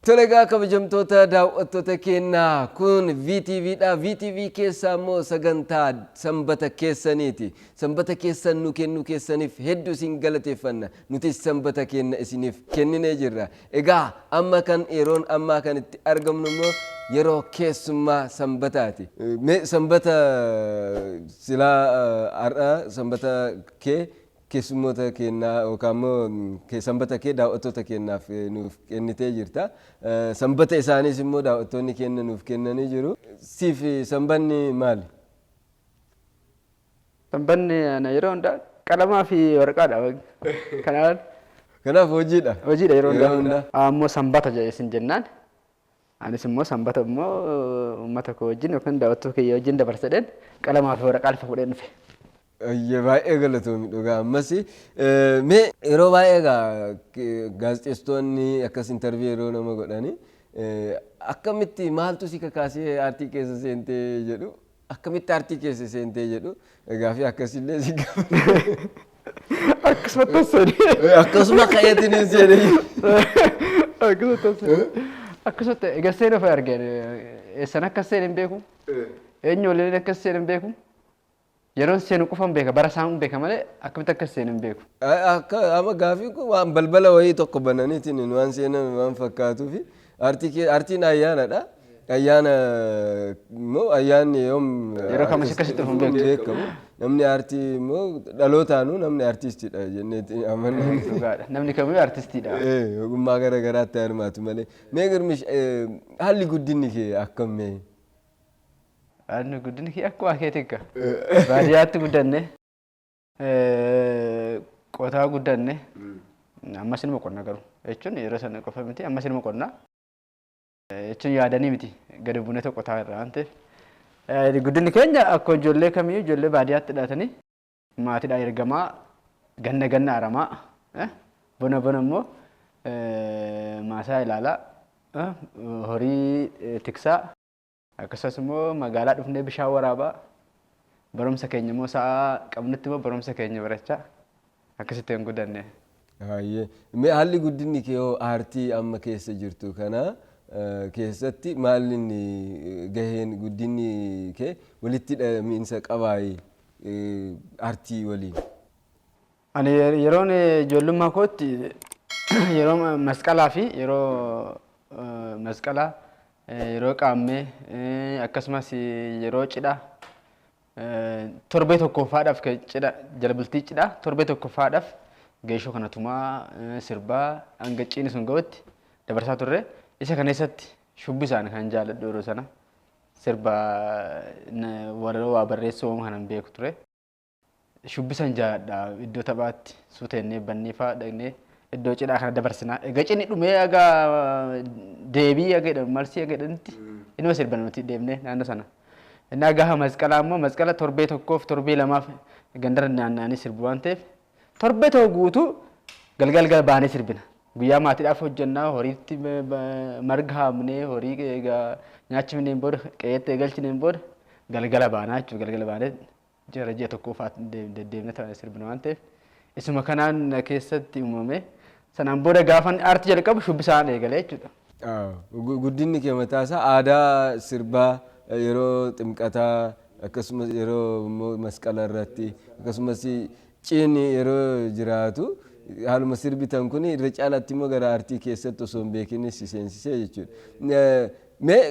Tole egaa, kabajamtoota daawwattoota keenyaa, kun VTV dha. VTV keessaa immoo sagantaa Sanbata Keessaniiti. Sanbata keessan nu kennuu keessaniif hedduu isin galateeffanna. Nutis sanbata keenya isiniif kenninee jirra. Egaa amma kan yeroon ammaa kan itti argamnu immoo yeroo keessummaa sanbataati. Mee sanbata silaa har'a sanbata kee keessummoota keenyaa yookaan immoo sanbata kee daawwattoota keenyaaf nuuf kennitee jirta. Sanbata isaaniis immoo daawwattoonni keenya nuuf kennanii jiru. Siif sanbanni maali? Sanbanni ana yeroo hundaa qalamaa fi waraqaadha. Kanaaf Kanaaf hojiidha. Hojiidha yeroo hundaa. Ammoo sanbata jedhe isin jennaan, anis immoo sanbata immoo uummata koo wajjin yookaan daawwattoota kiyya wajjin dabarsadheen qalamaa fi waraqaa lafa fuudheen dhufe. Ayyee, baay'ee galatoomi dhugaa ammas. Mee yeroo baay'ee egaa gaazexeessitoonni akkas interview yeroo nama godhani, akkamitti, maaltu si kakaasee aartii keessa seentee jedhu, akkamitti aartii keessa seentee jedhu, gaafii akkasillee si gaafatu. Akkasumatti seeni. Akkasuma ka'eetiin hin seene. Akkasumatti seeni. Akkasumatti egaa seenuu fa'a argeen, eessan akka seene hin beeku. Eenyu waliin akka seene hin beeku. Yeroon seenu qofa hin beeka, bara isaan hin beeka malee akkamitti akka seene hin beeku. Akka amma gaafiin kun waan balbala wayii tokko bananiitiin waan seenan waan fakkaatuufi, aartiin ayyaanadha. Ayyaana immoo ayyaanni yoom Yeroo kam akkasitti dhufu hin beektu. Beekamu. Namni aartii immoo dhalootaanuu namni aartistiidha jenneetti amanna. Dhugaadha. Namni kamiyyuu aartistiidha. Ogummaa gara garaatti hirmaatu malee. Mee Girmish, haalli guddinni kee akkam mee? Haalli guddinni kee akkuma keetii egaa. Baadiyyaatti guddanne. Qotaa guddanne. Ammas inuma qonna garuu. Jechuun yeroo sana qofa miti, ammas inuma qonna. Jechuun yaadanii miti, gadi buunee qotaa irraa waan ta'eef. Guddinni keenya akkuma ijoollee kamiyyuu, ijoollee baadiyyaatti dhalatanii maatiidhaan ergamaa, ganna ganna aramaa, bona bona immoo maasaa ilaalaa, horii tiksaa, akkasumas immoo magaalaa dhufnee bishaan waraabaa, barumsa keenya immoo sa'a qabnutti immoo barumsa keenya barachaa akkasitti hin guddanne. Baay'ee. Mee haalli guddinni kee hoo aartii amma keessa jirtu kana keessatti maal inni gaheen guddinni kee walitti hidhamiinsa qabaayi aartii waliin? Ani yeroon ijoollummaa kootti yeroo masqalaa fi yeroo masqalaa, yeroo qaammee, akkasumas yeroo cidhaa, torbee tokkoffaadhaaf, cidha jala bultii cidhaa torbee tokkoffaadhaaf geeshoo kana tumaa, sirbaa hanga ciini sun ga'utti dabarsaa turre. Isa kana keessatti shubbisaan kan jaalladhu yeroo sana sirba walaloo waa barreessuu waan kanan beeku ture. Shubbisan jaalladha. Iddoo taphaatti suuteennee bannee fa'aa dhaqnee iddoo cidhaa kana dabarsinaa. Egaa cidhi dhumee aga deebii aga jedhamu, marsii aga jedhamutti inuma sirban nuti deemnee naannoo sana. Innaa gaafa masqalaa immoo masqala torbee tokkoof torbee lamaaf gandarra naanna'anii sirbu waan ta'eef, torbee tokko guutuu galgal galgala baanee sirbina. Guyyaa maatiidhaaf hojjannaa, horiitti marga haamnee, horii egaa nyaachifneen booda, qe'eetti galchineen booda galgala baanaa jechuudha. Galgala baanee jara ji'a tokko fa'aa deddeemnee taa'anii sirbina waan ta'eef, isuma kanaan na keessatti uumame. Sanaan booda gaafan aartii jalqabu shubbisaan eegalee jechuudha. Guddinni kee mataa isaa aadaa sirbaa yeroo ximqataa, akkasumas yeroo immoo masqala irratti, akkasumas ciinni yeroo jiraatu haaluma sirbitan kun irra caalaatti immoo gara aartii keessatti osoo hin beekinis si seensisee jechuudha. Mee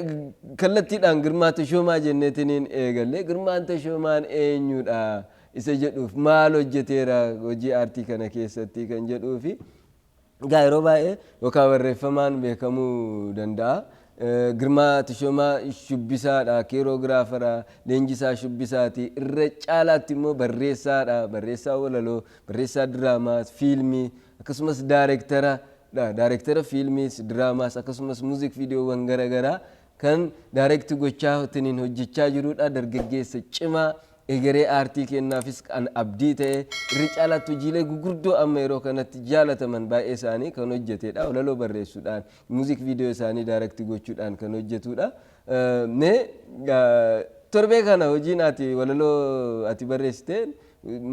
kallattiidhaan Girmaa Tashoomaa jenneetiniin eegalle, Girmaan Tashoomaan eenyudha isa jedhuuf, maal hojjeteera hojii aartii kana keessatti kan jedhuufi, egaa yeroo baay'ee yookaan barreeffamaan beekamuu danda'a. Girmaa Tashoomaa shubbisaadha, choreographera, leenjisaa shubbisaati. Irra caalaatti immoo barreessaadha, barreessaa walaloo, barreessaa diraamaa, fiilmii, akkasumas daayirektara, daayirektara fiilmiis, diraamaas, akkasumas music videowwan garaagaraa kan direct gochaa ittiin hojjechaa jirudha. Dargaggeessa cimaa egeree aartii kennaafis kan abdii ta'e, irra caalaatti hojiilee gurguddoo amma yeroo kanatti jaalataman baay'ee isaanii kan hojjetedha. Walaloo barreessuudhaan, music video isaanii direct gochuudhaan kan hojjetudha. Mee torbee kana hojiin ati walaloo ati barreessite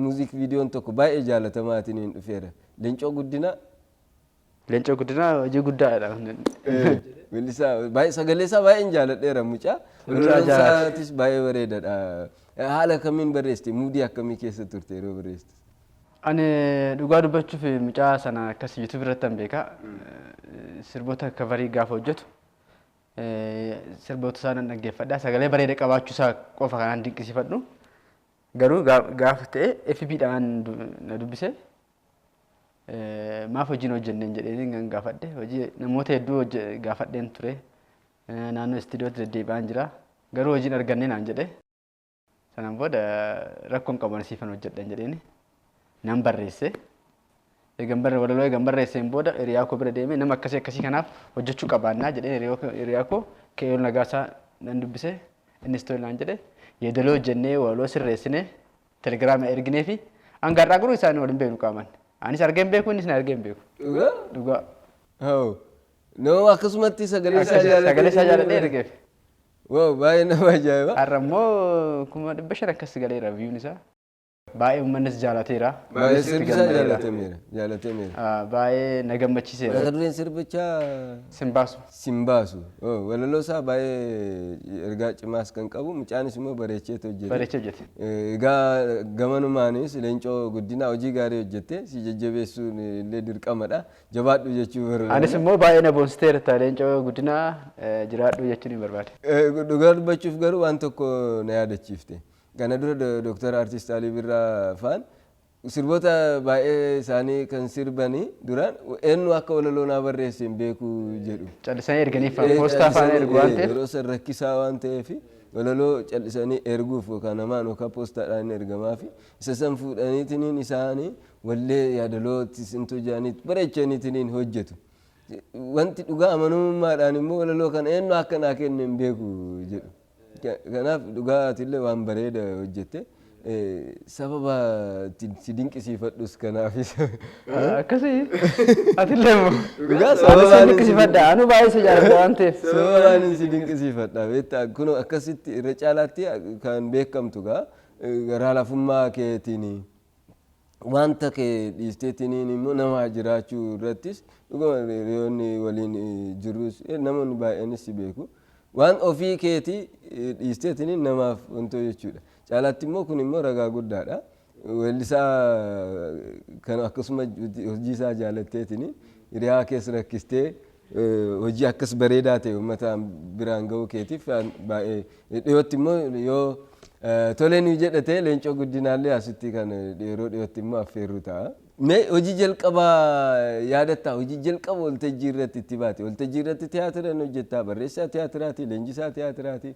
music videon tokko baay'ee jaalatamaa hin dhufeera. Leencoo Guddinaa. Leencoo Guddinaa hojii guddaadha. Weellisaa baay'ee sagalee isaa baay'een jaaladheera mucaa. Mucaa jaalladha. Isaatis baay'ee bareedaadha. Haala kamiin barreessite? Muudii akkamii keessa turte yeroo barreessite? Ani dhugaa dubbachuuf mucaa sana akkas YouTube irratti an beeka. Sirboota coverii gaafa hojjetu sirboota isaa nan dhaggeeffadha. Sagalee bareeda qabaachuu isaa qofa kanaan dinqisiifadhu. Garuu gaafa ta'e FB dhaan na dubbise. Maaf hojiin hojjenneen jedhee kan gaafadhe. Hojii namoota hedduu gaafadheen ture. Naannoo istiidiyootti deddeebi'aan jira. Garuu hojiin arganne naan jedhe. Sanaan booda rakkoon qaban siifan hojjedhan jedheeni. Nan barreesse. Eegan barre walaloo eegan barreesseen booda hiriyaa koo bira deemee nama akkasii akkasii kanaaf hojjechuu qabaannaa jedhee hiriyaa koo Keeyoon Nagaasaa nan dubbise. Innis tole naan jedhe. Yeedaloo hojjennee walaloo sirreessinee telegiraama erginee fi hanga har'aa garuu isaan waliin beeknu qaaman. Anis argee hin beeku, innis na argee hin beeku. Dhugaa? Dhugaa. Haa. Nama akkasumatti sagalee isaa jaallatee Sagalee isaa jaalladhee ergeef. Wow, baay'ee nama ajaa'iba. Har'a immoo 500,000 akkas galeera viewn isaa. Baay'ee uummannis jaalateera. Baay'ee sirbi isaa jaallatameera. Jaallatameera. Baay'ee na gammachiiseera. Mata dureen sirbichaa Simbaasu. Simbaasu. Walaloo isaa baay'ee ergaa cimaas kan qabu, mucaanis immoo bareecheetu hojjete. Bareechee hojjete. Egaa gamanumaanis Leencoo Guddinaa hojii gaarii hojjette, si jajjabeessuun illee dirqamadha. Jabaadhu jechuu barbaada. Anis immoo baay'ee na boonsiteerta Leencoo Guddinaa, jiraadhu jechuun hin barbaade. Dhugaa dubbachuuf garuu waan tokko na yaadachiifte. Kana dura Dooktar Artist Alii Birraa faan sirboota baay'ee isaanii kan sirbanii duraan eenyu akka walaloo naa barreesse hin beeku jedhu. Callisanii erganiif poostaa faana ergu waan ta'eef. Yeroo san rakkisaa waan ta'eef walaloo callisanii erguuf yookaan namaan yookaan poostaadhaan ergamaa fi isa san fuudhaniitiniin isaanii wallee yaadalootti sintuu jedhanii bareechaniitiniin hojjetu. Wanti dhugaa amanamummaadhaan immoo walaloo kana eenyu akka naa kenne hin beeku jedhu. Kanaaf dhugaa atillee waan bareeda hojjette. Sababa si dinqisiifadhus kanaafis. Akkasii atillee immoo. Dhugaa Ani si sababaan dinqisiifadha. Anu baay'ee si jaalladha waan ta'eef. Sababaan si dinqisiifadha. Beektaa kun akkasitti irra caalaatti kan beekamtu gaa garaa lafummaa keetiin wanta kee dhiisteetiniin immoo nama jiraachuu irrattis dhuguma hiriyoonni waliin jirrus namoonni baay'eenis si beeku. Waan ofii keetii dhiisteetiniin namaaf wantoo jechuudha. Caalaatti immoo kun immoo ragaa guddaadha. Weellisaa kan akkasuma hojii isaa jaalatteetini hiriyaa keessa rakkistee hojii akkas bareedaa ta'e uummata biraan ga'uu keetiif baay'ee dhiyootti immoo yoo tolee nu jedhate Leencoo Guddinaallee asitti kan yeroo dhiyootti immoo affeerru ta'a. Mee hojii jalqabaa yaadattaa? Hojii jalqaba waltajjii irratti itti baate. Waltajjii irratti tiyaatira ni hojjettaa, barreessaa tiyaatiraati, leenjisaa tiyaatiraati.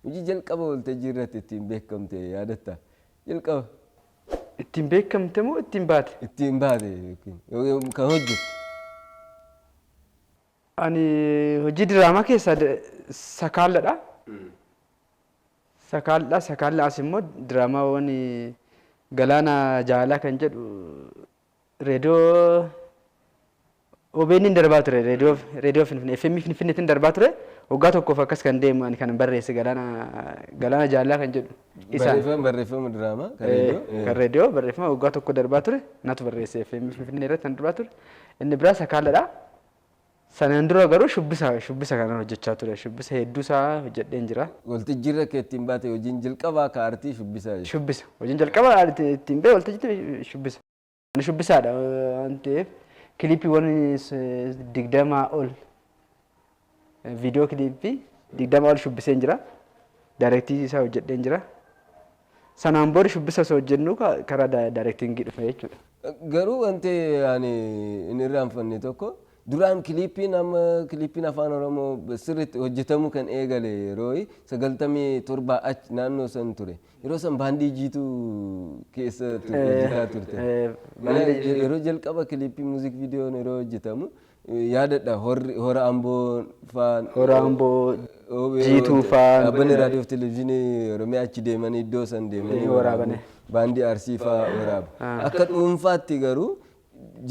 Hojii jalqaba waltajjii irratti ittiin beekamte yaadattaa? Jalqaba. Ittiin beekamte moo ittiin baate? Ittiin baate yookiin kan hojjette. Ani hojii diraamaa keessaa sakaalladha. Sakaallaa sakaallaa as immoo diraamaawwan Galaana Jaalaa kan jedhu reediyoo OBN darbaa ture, reediyoo Finfinnee, FM Finfinneetiin darbaa ture. Waggaa tokkoof akkas kan deemu ani kan barreesse Galaana Jaalaa kan jedhu. Isaan. Barreeffama diraamaa kan reediyoo. Kan reediyoo barreeffama waggaa tokko darbaa ture natu barreesse, FM Finfinnee irratti kan darbaa ture. Inni biraa sakaalladha. Sanaan dura garuu shubbisa kanan hojjechaa ture. Shubbisa hedduu isaa hojjedheen jira. Waltajjiirra kee ittiin baate hojiin jalqabaa ka aartii shubbisaa jechuudha. Shubbisa. Hojiin jalqabaa ittiin ba'e waltajjiitti shubbisa. Ani shubbisaadha waan ta'eef kiliippiiwwan 20 ol, viidiyoo kiliippii 20 ol shubbiseen jira. Directii isaa hojjedheen jira. Sanaan booda shubbisa osoo hojjennu karaa directingii dhufe jechuudha. Garuu wanti ani hin irraanfanne tokko duraan kiliippiin amma kiliippiin afaan Oromoo sirriitti hojjetamuu kan eegale yeroo 97 achi naannoo san ture. Yeroo san baandii Jiituu keessa hojjetaa turte. Yeroo jalqaba kiliippii music videon yeroo hojjetamu yaadadha, hora Amboo faan. Hora Amboo, Jiituu faan. Dhaabbanni raadiyoo fi televezyiinii Oromiyaa achi deemanii iddoo san deemanii waraabane. Baandii Arsii faa waraaba. Akka dhuunfaatti garuu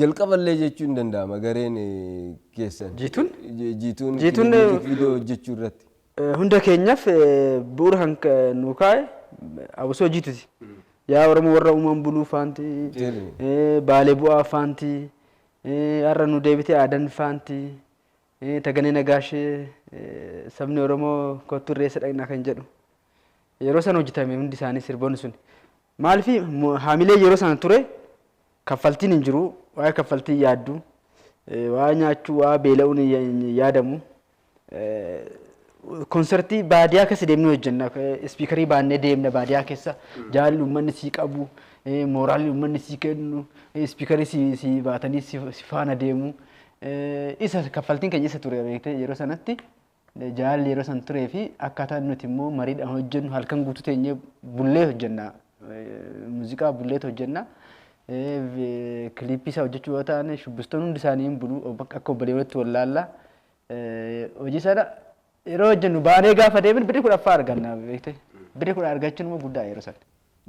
jalqaballee jechuun hin danda'ama gareen keessan. Jiituun? Jiituun Jiituun music video hojjechuu irratti. Hunda keenyaaf bu'uura kan nu kaa'e abusoo Jiituti. Yaa Oromoo warra uumaan buluu faanti, Baalee bu'aa faanti, Har'a nu deebitee aadan faanti. Taganee Nagaashee sabni Oromoo kottu irreessa dhaqnaa kan jedhu. Yeroo sana hojjetame hundi isaanii sirboonni sun. Maaliif haamilee yeroo sana ture kaffaltiin hin jiru, waa'ee kaffaltii yaaddu, waa nyaachuu, waa beela'uun hin yaadamu. Konsertii baadiyaa keessa deemnee hojjenna. Ispiikarii baannee deemna baadiyaa keessa. Jaalli uummanni sii qabu, mooraalli uummanni sii kennu, ispiikarii sii baatanii si faana deemu. Isa kaffaltiin keenya isa ture beektee yeroo sanatti. Jaalli yeroo san turee fi akkaataan nuti immoo mariidhaan hojjennu halkan guutuu teenyee bullee hojjenna. Muuziqaa bulleet hojjenna. Kiliippii isaa hojjechuu yoo ta'an shubbistoonni hundi isaanii hin bulu akka obboleewwanitti wal laalla. Hojii sana yeroo hojjennu baanee gaafa deemnu birrii 10ffaa arganna beektee. Birrii 10 argachuun immoo guddaa yeroo sana.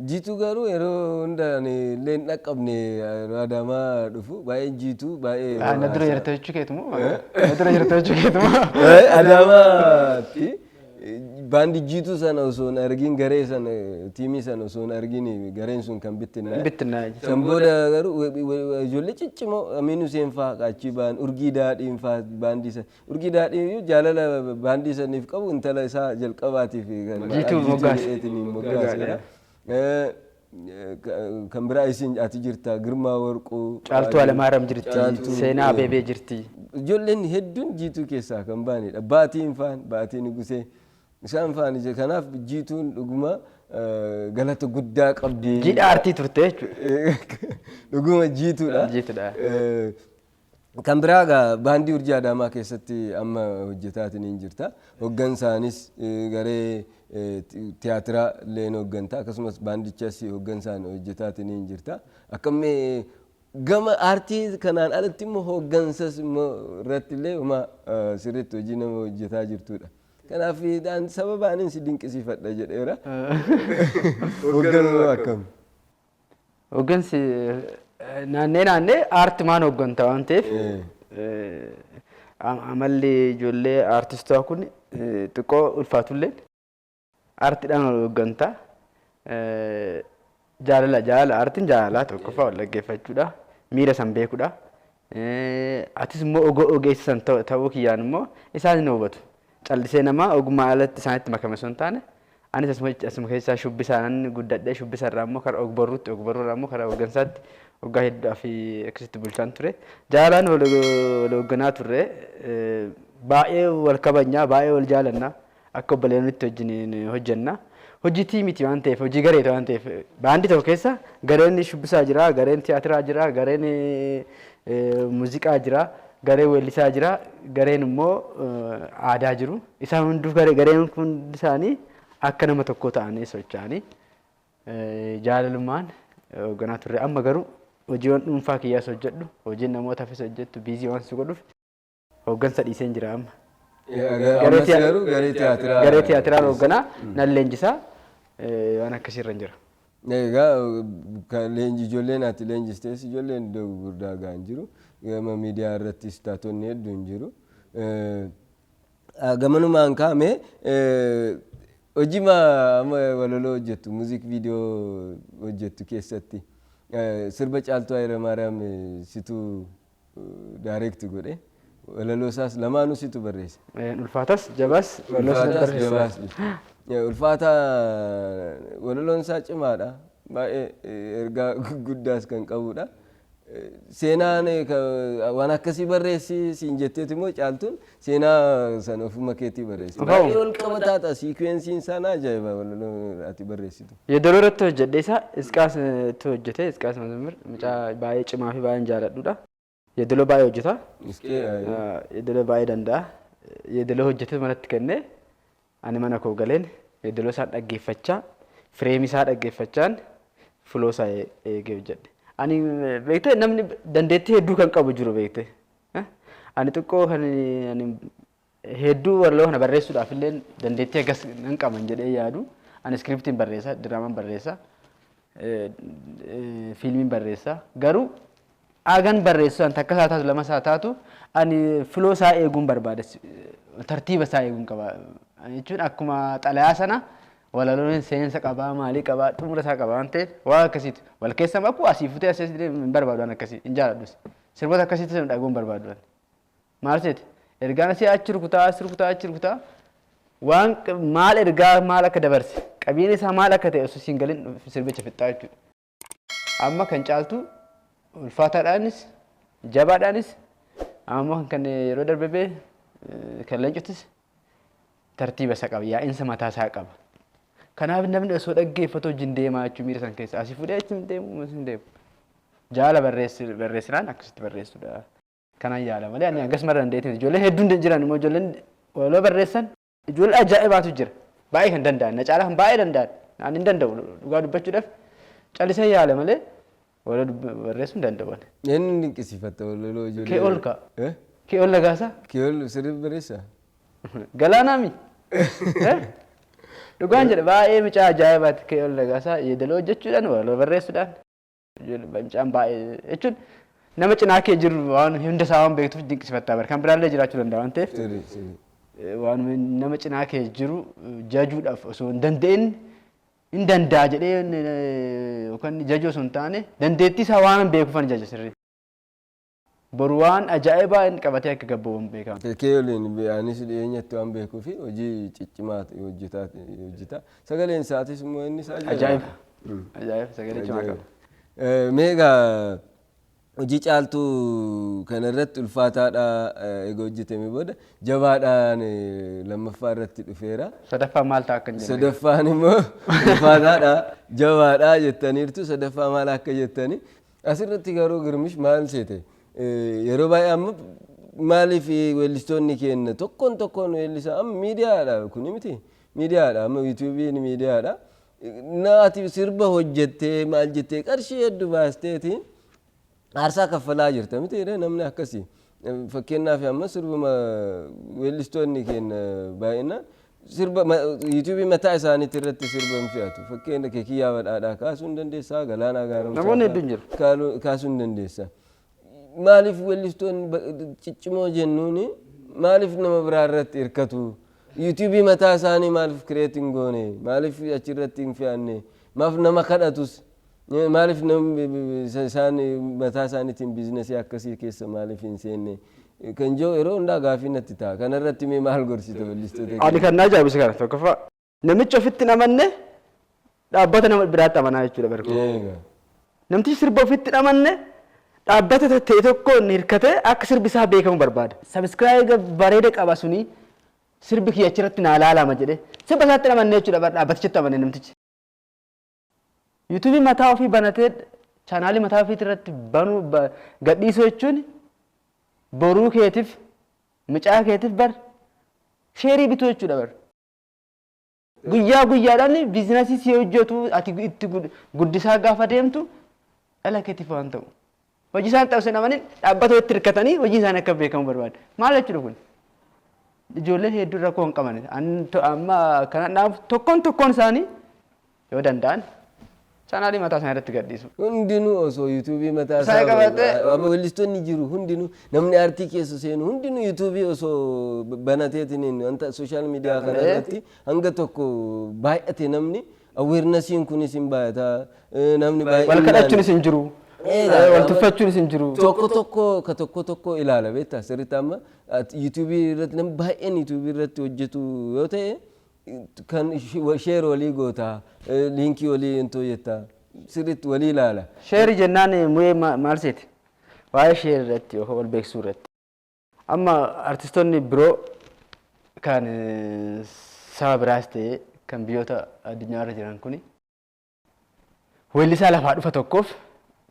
Jiituu garuu yeroo hunda ani illee hin dhaqqabne yeroo Adaamaa dhufu baay'ee jiituu baay'ee. Na dura jirta jechuu keetu moo? Na dura jirta jechuu keetu moo? Adaamaatti baandii jiituu sana osoo hin argin garee sana tiimii sana osoo hin argin gareen sun kan bittinnaa'e. Bittinnaa'e. San booda garuu ijoollee ciccimoo Amiin Huseen fa'aa achii ba'an Urgii Daadhiin fa'aa baandii sana. Urgii Daadhiin jaalala baandii saniif qabu intala isaa jalqabaatiif kan Jiituu moggaase. jedheetiin moggaasedha. Kan biraa isin ati jirta Girmaa Warquu. Caaltuu Alamaaram jirti. Caaltuu, Seenaa Abeebee jirti. Ijoolleen hedduun jiituu keessaa kan baanidha. Baatiin faan, Baatii Nugusee. Isaan faan ija kanaaf jiituun dhuguma galata guddaa qabdi. Jiidha aartii turte jechuudha. Dhuguma jiituudha. Jiituudha. Kan biraa egaa baandii Urjii Adaamaa keessatti amma hojjetaatiin hin jirta. Hoggansaanis garee tiyaatiraa illee ni hogganta. Akkasumas baandichas hoggansaan hojjetaatiin hin jirta. Akkamii gama aartii kanaan alatti immoo hoggansas immoo irratti illee homaa sirriitti hojii nama hojjetaa jirtudha. Kanaaf sababa anin si dinqisiifadha jedheera. Hogganuu akkam? Hoggansi naannee naannee aartimaan hogganta waan ta'eef amalli ijoollee aartistootaa kun xiqqoo ulfaatullee aartiidhaan hogganta. Jaalala jaalala aartiin jaalala tokkoffaa wal dhaggeeffachuudha. Miira san beekuudha. Atis immoo ogeessa san ta'uu kiyyaan immoo isaan hin hubatu. Callisee nama ogummaa alatti isaanitti makame osoo hin taane anis asuma keessaa shubbisaan guddadhee shubbisa irraa immoo karaa ogbarruutti ogbarruurraa immoo karaa hooggansaatti waggaa hedduudhaaf akkasitti bulchaan ture. Jaalalaan wal hoogganaa turre baay'ee wal kabajnaa baay'ee wal jaalannaa akka obboleewwanitti wajjin hojjenna. Hojii tiimiiti waan ta'eef hojii gareeti waan ta'eef baandii tokko keessa gareen shubbisaa jira, gareen tiyaatiraa jira, gareen muuziqaa jira, gareen weellisaa jira, gareen immoo aadaa jiru. Isaan hunduu gareen hundi isaanii akka nama tokko ta'anii socho'anii jaalalummaan hoogganaa turre. Amma garuu hojiiwwan dhuunfaa kiyyaas hojjedhu, hojiin namootaafis hojjettu biizii waan si godhuuf hooggansa dhiiseen jira amma. Ammas garuu garee tiyaatiraa. Garee tiyaatiraa hoogganaa nan leenjisaa waan akkasiirra jira. Egaa ijoolleen ati leenjistees ijoolleen iddoo gurguddaa gahan jiru. Gama miidiyaa irrattis taatonni hedduun jiru. Gamanumaan kaame hojii amma walaloo hojjettu muuziq viidiyoo hojjettu keessatti sirba Caaltuu Hayilamaariyaam situ direct godhe. Walaloo isaas lamaanuu situ barreesse. Ulfaatas jabaas walaloo situ barreesse. Ulfaata walaloon isaa cimaadha. Baay'ee ergaa guddaas kan qabudha. Seenaan waan akkasii barreessi siin jetteeti immoo Caaltuun seenaa sana ofuma keetii barreessi. Baay'ee wal qabataa ta'a siikweensiin isaa na ajaa'iba walaloo ati barreessitu. Yeedaloo irratti hojjedhe isa Isqaas hojjete Isqaas Mazamir mucaa baay'ee cimaa fi baay'een jaaladhudha. Yeedaloo baay'ee hojjeta. Yeedaloo baay'ee danda'a. Yeedaloo hojjetee manatti kennee ani mana koo galeen yeedaloo isaa dhaggeeffachaa fireemii isaa dhaggeeffachaan filoo isaa eegee hojjedhe. Ani beektee namni dandeettii hedduu kan qabu jiru beektee. Ani xiqqoo kan ani hedduu walaloo kana barreessuudhaaf illee dandeettii akkas nan qaban jedhee yaadu. Ani iskiriptiin barreessa, diraamaan barreessa, fiilmiin barreessa. Garuu agan barreessu an takka isaa taatu lama isaa taatu ani filoo isaa eeguun barbaada. Tartiiba isaa eeguun qaba. Jechuun akkuma xalayaa sana walaloon seensa qabaa maalii qabaa xumura isaa qaba waan ta'eef waan akkasiiti. Wal keessa makuu asii futee asii hin barbaadu waan akkasii hin jaaladhus. Sirboota akkasitti sana dhagahuun barbaadu. Maal seeti? Ergaan asii achi rukutaa, as rukutaa, achi rukutaa, waan maal ergaa maal akka dabarse, qabiyyeen isaa maal akka ta'e osoo siin galin sirbicha fixxaa jechuudha. Amma kan Caaltuu ulfaataadhaanis jabaadhaanis, amma kan yeroo darbe bee kan Leencottis tartiiba isa qaba, yaa'insa mataa isaa qaba. Kanaaf namni osoo dhaggeeffatu wajjin deemaa jechuun miira san keessa asii fuudhee achi hin deemu, asii hin deemu. Jaala barreessinaan akkasitti barreessuudha. Kanaan yaala malee ani akkasuma dandeettii. Ijoolleen hedduun jiran immoo, ijoolleen walaloo barreessan ijoollee ajaa'ibaatu jira. Baay'ee kan danda'an, na caalaa kan baay'ee danda'an. Ani hin danda'u, dhugaa dubbachuudhaaf callisee yaala malee walaloo barreessuu hin danda'u. Eenyu dinqisiifatta walaloo ijoollee? Kee ol ka'a. Kee ol nagaasaa? Kee ol sirrii barreessaa? Galaanaami. Dhugaan jedha, baay'ee mucaa ajaa'ibaati kee ol nagaasaa, yeedaloo hojjechuudhaan, walaloo barreessuudhaan. Mucaan baay'ee jechuun nama cinaa kee jiru waan hunda isaa waan beektuuf dinqisiifattaa bara, kan biraallee jiraachuu danda'a waan ta'eef. Waan nama cinaa kee jiru jajuudhaaf osoo hin danda'in, hin danda'a jedhee yookaan jajuu osoo hin taane, dandeettii isaa waan beekuufan jaja sirrii. Boru waan ajaa'ibaa inni qabatee akka gabbooban beekama. Kee waliin anis dhiyeenyatti waan beekuu fi hojii ciccimaa hojjetaa hojjeta. Sagaleen isaatis immoo inni isaa Ajaa'iba. Ajaa'iba, sagalee cimaa qaba. Mee egaa hojii Caaltuu kanarratti ulfaataadha egaa hojjetame booda jabaadhaan lammaffaa irratti dhufeera. Sadaffaa maal ta'a akka hin jenne. Sadaffaan immoo ulfaataadha, jabaadha jettaniirtu, sadaffaa maal akka jettani. Asirratti garuu Girmish, maal seete, yeroo baay'ee amma maaliif weellistoonni keenya tokkoon tokkoon weellisaa, amma miidiyaadha kuni miti, miidiyaadha, amma yuutuubiin miidiyaadha. Naati sirba hojjettee maal jettee qarshii hedduu baasteetiin aarsaa kaffalaa jirta miti namni akkasii. Fakkeenyaaf amma sirbuma weellistoonni keenya baay'inaan sirba yuutuubii mataa isaaniitti irratti sirba hin fe'atu. Fakkeenya Keekiyyaa Badhaadhaa kaasuu hin dandeessaa, Galaanaa Gaaromsaa Namoonni hedduun jiru. kaasuu hin dandeessa. Maaliif weellistoonni ciccimoo jennuuni maaliif nama biraa irratti hirkatu? Yuutuubii mataa isaanii maaliif create hin goone? Maaliif achirratti hin fe'anne? Maaf nama kadhatus? Maaliif namni isaan mataa isaaniitiin biizinasii akkasii keessa maaliif hin seenne? Kan jiru yeroo hundaa gaafii natti ta'a. Kanarratti mee maal gorsita weellistoota? Ani kan na ajaa'ibsu kana tokkoffaa, namichi ofitti hin amanne dhaabbata nama biraatti amanaa jechuudha barku. Namtichi sirba ofitti hin amanne dhaabbata ta'e tokkoon hirkatee akka sirbi isaa beekamu barbaada. Subscribe bareeda qaba suni, sirbi kiyya achirratti naa laalama jedhee sirba isaatti hin amanne jechuudha, dhaabbatichatti amane namtichi. Yuutuubii mataa ofii banatee chaanaalii mataa ofiitii irratti banuu gadhiisuu jechuun boruu keetiif, mucaa keetiif bar sheerii bituu jechuudha bar. Guyyaa guyyaadhaan biizinasii si hojjetu ati itti guddisaa gaafa deemtu dhala keetiif waan ta'u. Hojii isaan ta'u sin amanin dhaabbata itti hirkatanii hojii isaanii akka beekamu barbaadu. Maal jechuudha kun? Ijoolleen hedduun rakkoo hin qaban. Amma kana tokkoon tokkoon isaanii yoo danda'an chaanaalii mataa isaanii irratti gadhiisu. Hundinuu osoo yuutuubii mataa isaa qabatee- amma weellistoonni jiru hundinuu, namni aartii keessa seenu hundinuu yuutuubii osoo banateetiin wanta social media kana irratti hanga tokko baay'ate, namni awarenessiin kunis hin baay'ata, namni Wal kadhachuunis hin jiru. Wal tuffachuunis hin jiru. Tokko tokko ka tokko tokko ilaala, beektaa, sirriitti amma yuutuubii irratti namni baay'een yuutuubii irratti hojjetu yoo ta'e, kan share walii goota, liinkii walii hin tooyyetta, sirriitti walii ilaala. Sheerii jennaan mu'ee maal seeti? Waa'ee share irratti yookaan wal beeksisuu irratti. Amma artistoonni biroo kan saba biraas ta'e kan biyyoota addunyaa irra jiran kuni weellisaa lafaa dhufa tokkoof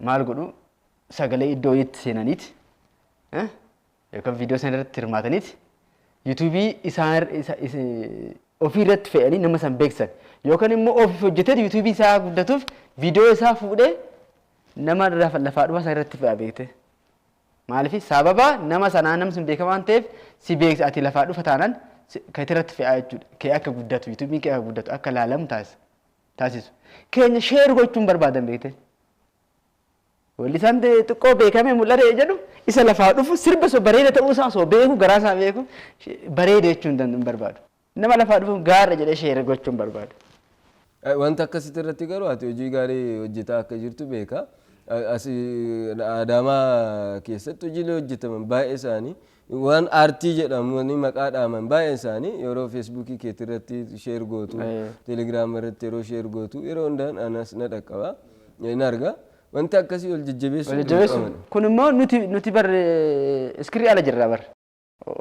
maal godhu? Sagalee iddoo itti seenaniiti yookaan viidiyoo sana irratti hirmaataniiti yuutuubii isaan ofii irratti fe'anii nama san beeksisan, yookaan immoo ofiif hojjetee yuutuubii isaa guddatuuf viidiyoo isaa fuudhee nama lafaa dhufa sana irratti fe'a, beekte. Maaliif? Sababa nama sanaa namni sun beekamaa waan ta'eef si beeksisa, ati lafaa dhufa taanaan kan irratti fe'aa jechuudha. Kee akka guddatu, yuutuubiin kee akka guddatu, akka ilaalamu taasisu. Keenya share gochuun barbaadan, beekte. Weellisaan xiqqoo beekamee mul'ate jedhu isa lafaa dhufu sirba osoo bareeda ta'uu isaa osoo beeku, garaa isaa beeku, bareeda jechuun hin barbaadu. Nama lafaa dhufu gaarra jedhee share gochuun barbaadu. Wanta akkasitti irratti garuu ati hojii gaarii hojjetaa akka jirtu beeka. Asii Adaamaa keessatti hojiilee hojjetaman baay'ee isaanii, waan aartii jedhamanii maqaa dhaaman baay'ee isaanii, yeroo Feesbuukii keetii irratti share gootu, Teelegiraama irratti yeroo share gootu, yeroo hundaan anas na dhaqqaba, hin arga. Wanti akkasii wal jajjabeessuu Wal jajjabeessu. dirqamadha. Kun immoo nuti bar iskirii ala jirra bar.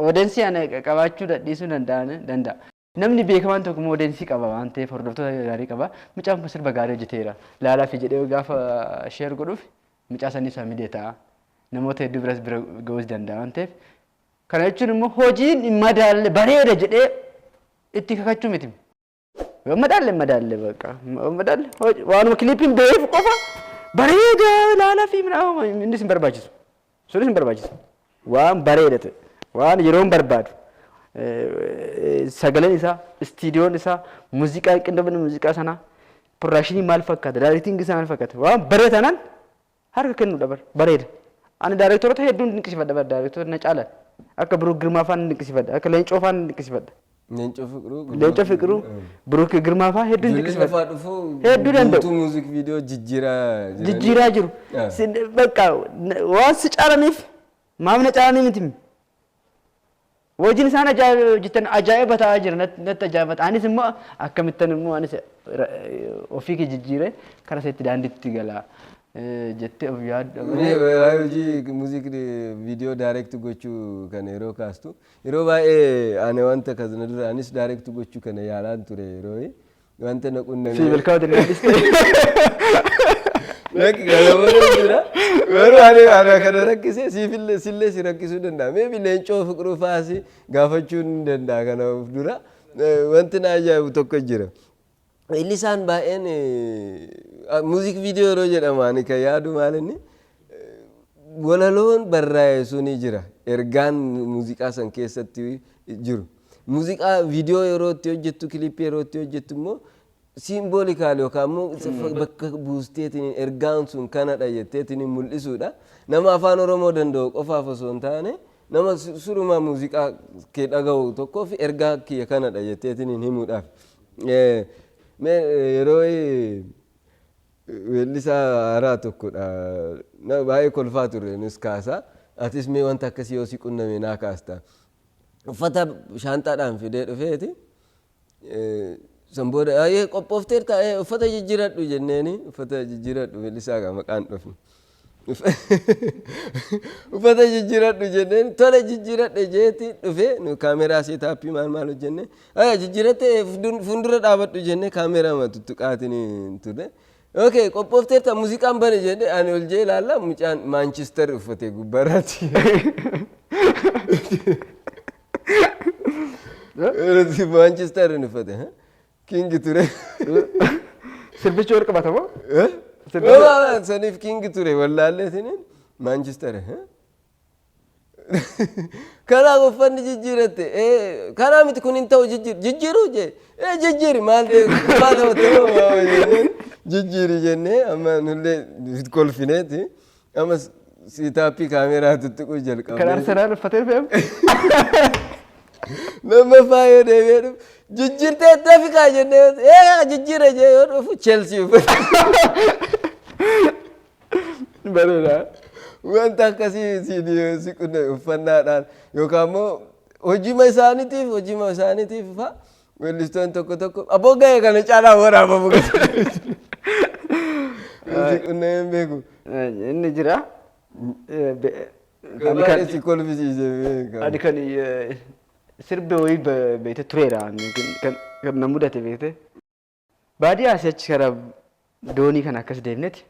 Audience ana qabaachuu dhiisuu danda'a. Namni beekamaan tokko immoo audience qaba waan ta'eef, hordoftoota gaarii qaba. Mucaan kun sirba gaarii hojjeteera. Laalaa fi jedhee gaafa share godhuuf, mucaa sanii isaa ta'a. Namoota hedduu biras bira ga'uus danda'a waan ta'eef. Kana jechuun immoo hojiin hin madaalle bareeda jedhee itti kakachuu miti. Yoo madaalle madaalle bakka. Yoo madaalle waanuma kiliipiin beeku qofa bareeda laalaa fi innis hin barbaachisu. Sunis hin barbaachisu. Waan bareeda ta'e, waan yeroon barbaadu, sagaleen isaa, istiidiyoon isaa, muuziqaa, qindoomina muuziqaa sanaa, production maal fakkaata, directing isaa maal fakkaata, waan bareeda taanaan harka kennuudha bar bareeda. Ani daayirektoroota hedduun dinqisiifadha bar, daayirektoroota na caalan. Akka Biruuk Girmaa fa'aan dinqisiifadha, akka Leencoo fa'aan dinqisiifadha. Leencoo Fiqiruu. Leencoo Fiqiruu, Biruuk Girmaa fa'aa hedduun Ijoolleen dinqisiifadha. lafaa dhufuu Hedduu danda'u. guutuu music video jijjiiraa jiranii. Jijjiiraa jiru. Bakka waan si caalaniif maaf na caalanii miti. Hojiin isaan ajaa'iba hojjetan ajaa'iba ta'aa jira, natti ajaa'iba ta'a. Anis immoo akkamittan immoo anis ofii kee jijjiiree karaa isaatti daandiitti gala jettee of yaaddu. Mee waa'ee hojii music video direct gochuu kana yeroo kaastu, yeroo baay'ee ani wanta kana dura anis direct gochuu kana yaalaan ture, yeroo wanta na qunname. Si milkaa'uu dandeessiste. Lakki, kana booda jira. Garuu ani ana kana rakkisee siifillee sillee si rakkisuu danda'a. Maybe Leencoo Fiqiruu fa'aas gaafachuu ni danda'a kana of dura. Wanti na ajaa'ibu tokko jira. Weellisaan baay'een music video yeroo jedhamu ani kan yaadu maal, inni walaloon barraa'e suni jira. Ergaan muuziqaa san keessatti jiru. Muuziqaa viidiyoo yeroo itti hojjettu, kilippii yeroo itti hojjettu immoo symbolical yookaan immoo bakka buusteetiin ergaan sun kanadha jetteetiin mul'isuudha. Nama afaan Oromoo danda'u qofaaf osoo hin taane, nama surumaa muuziqaa kee dhaga'u tokkoof ergaa kiyya kanadha jetteetiin himuudhaaf. Mee yeroo weellisaa haaraa tokkodha. Baay'ee kolfaa turre nus kaasaa. Atis mee wanta akkasii yoo si qunname naa kaasta. Uffata shaanxaadhaan fidee dhufeeti. San booda, "Ayyee, qophoofteerta, uffata jijjiiradhu," jenneeni. "Uffata jijjiiradhu," weellisaa gaa maqaan dhufne. "Uffata jijjiiradhu," jenneen. "Tole, jijjiiradhe," jeeti dhufee. Nu kaameraa setup maal maal hojjenne. "Aya, jijjiiratte, fuuldura dhaabadhu," jenne. Kaameraa tuttuqaatiin ture. "Okay, qophoofteerta, muuziqaan bane," jenne. Ani ol jee ilaalla, mucaan Maanchister uffatee gubbaarratti. Maanchister uffate. King ture. Sirbichi wal qabata moo? Saniif king ture wallaalleetiin Maanchister. Kanaaf uffanni jijjiiratte kanaa miti, kun hin ta'u, jijjiiruu jee, jijjiiri, maal ta'e, kubbaa taphatte moo, jijjiiri jennee amma nullee kolfineeti amma setup kaameraa tuttuquu Kan jalqabne. Arsenaal uffatee fe'amu. Lammaffaa yoo deebi'ee dhufu, "Jijjiirtee, dafikaa," jennee, "Jijjiira," jee yoo dhufu Chelsea uffate. Bareeda. Wanta akkasii si qunname uffannaadhaan yookaan immoo hojiima isaaniitiif fa'a weellistoonni tokko tokko aboo ga'ee kana caalaa waraabamu si qunnamee hin beeku. Inni jira. Baay'ee si kolfisiise beeka. Ani kan sirba wayii beekte tureera kan na mudate beekte. Baadiyyaa asii achi karaa doonii kana akkas deemneeti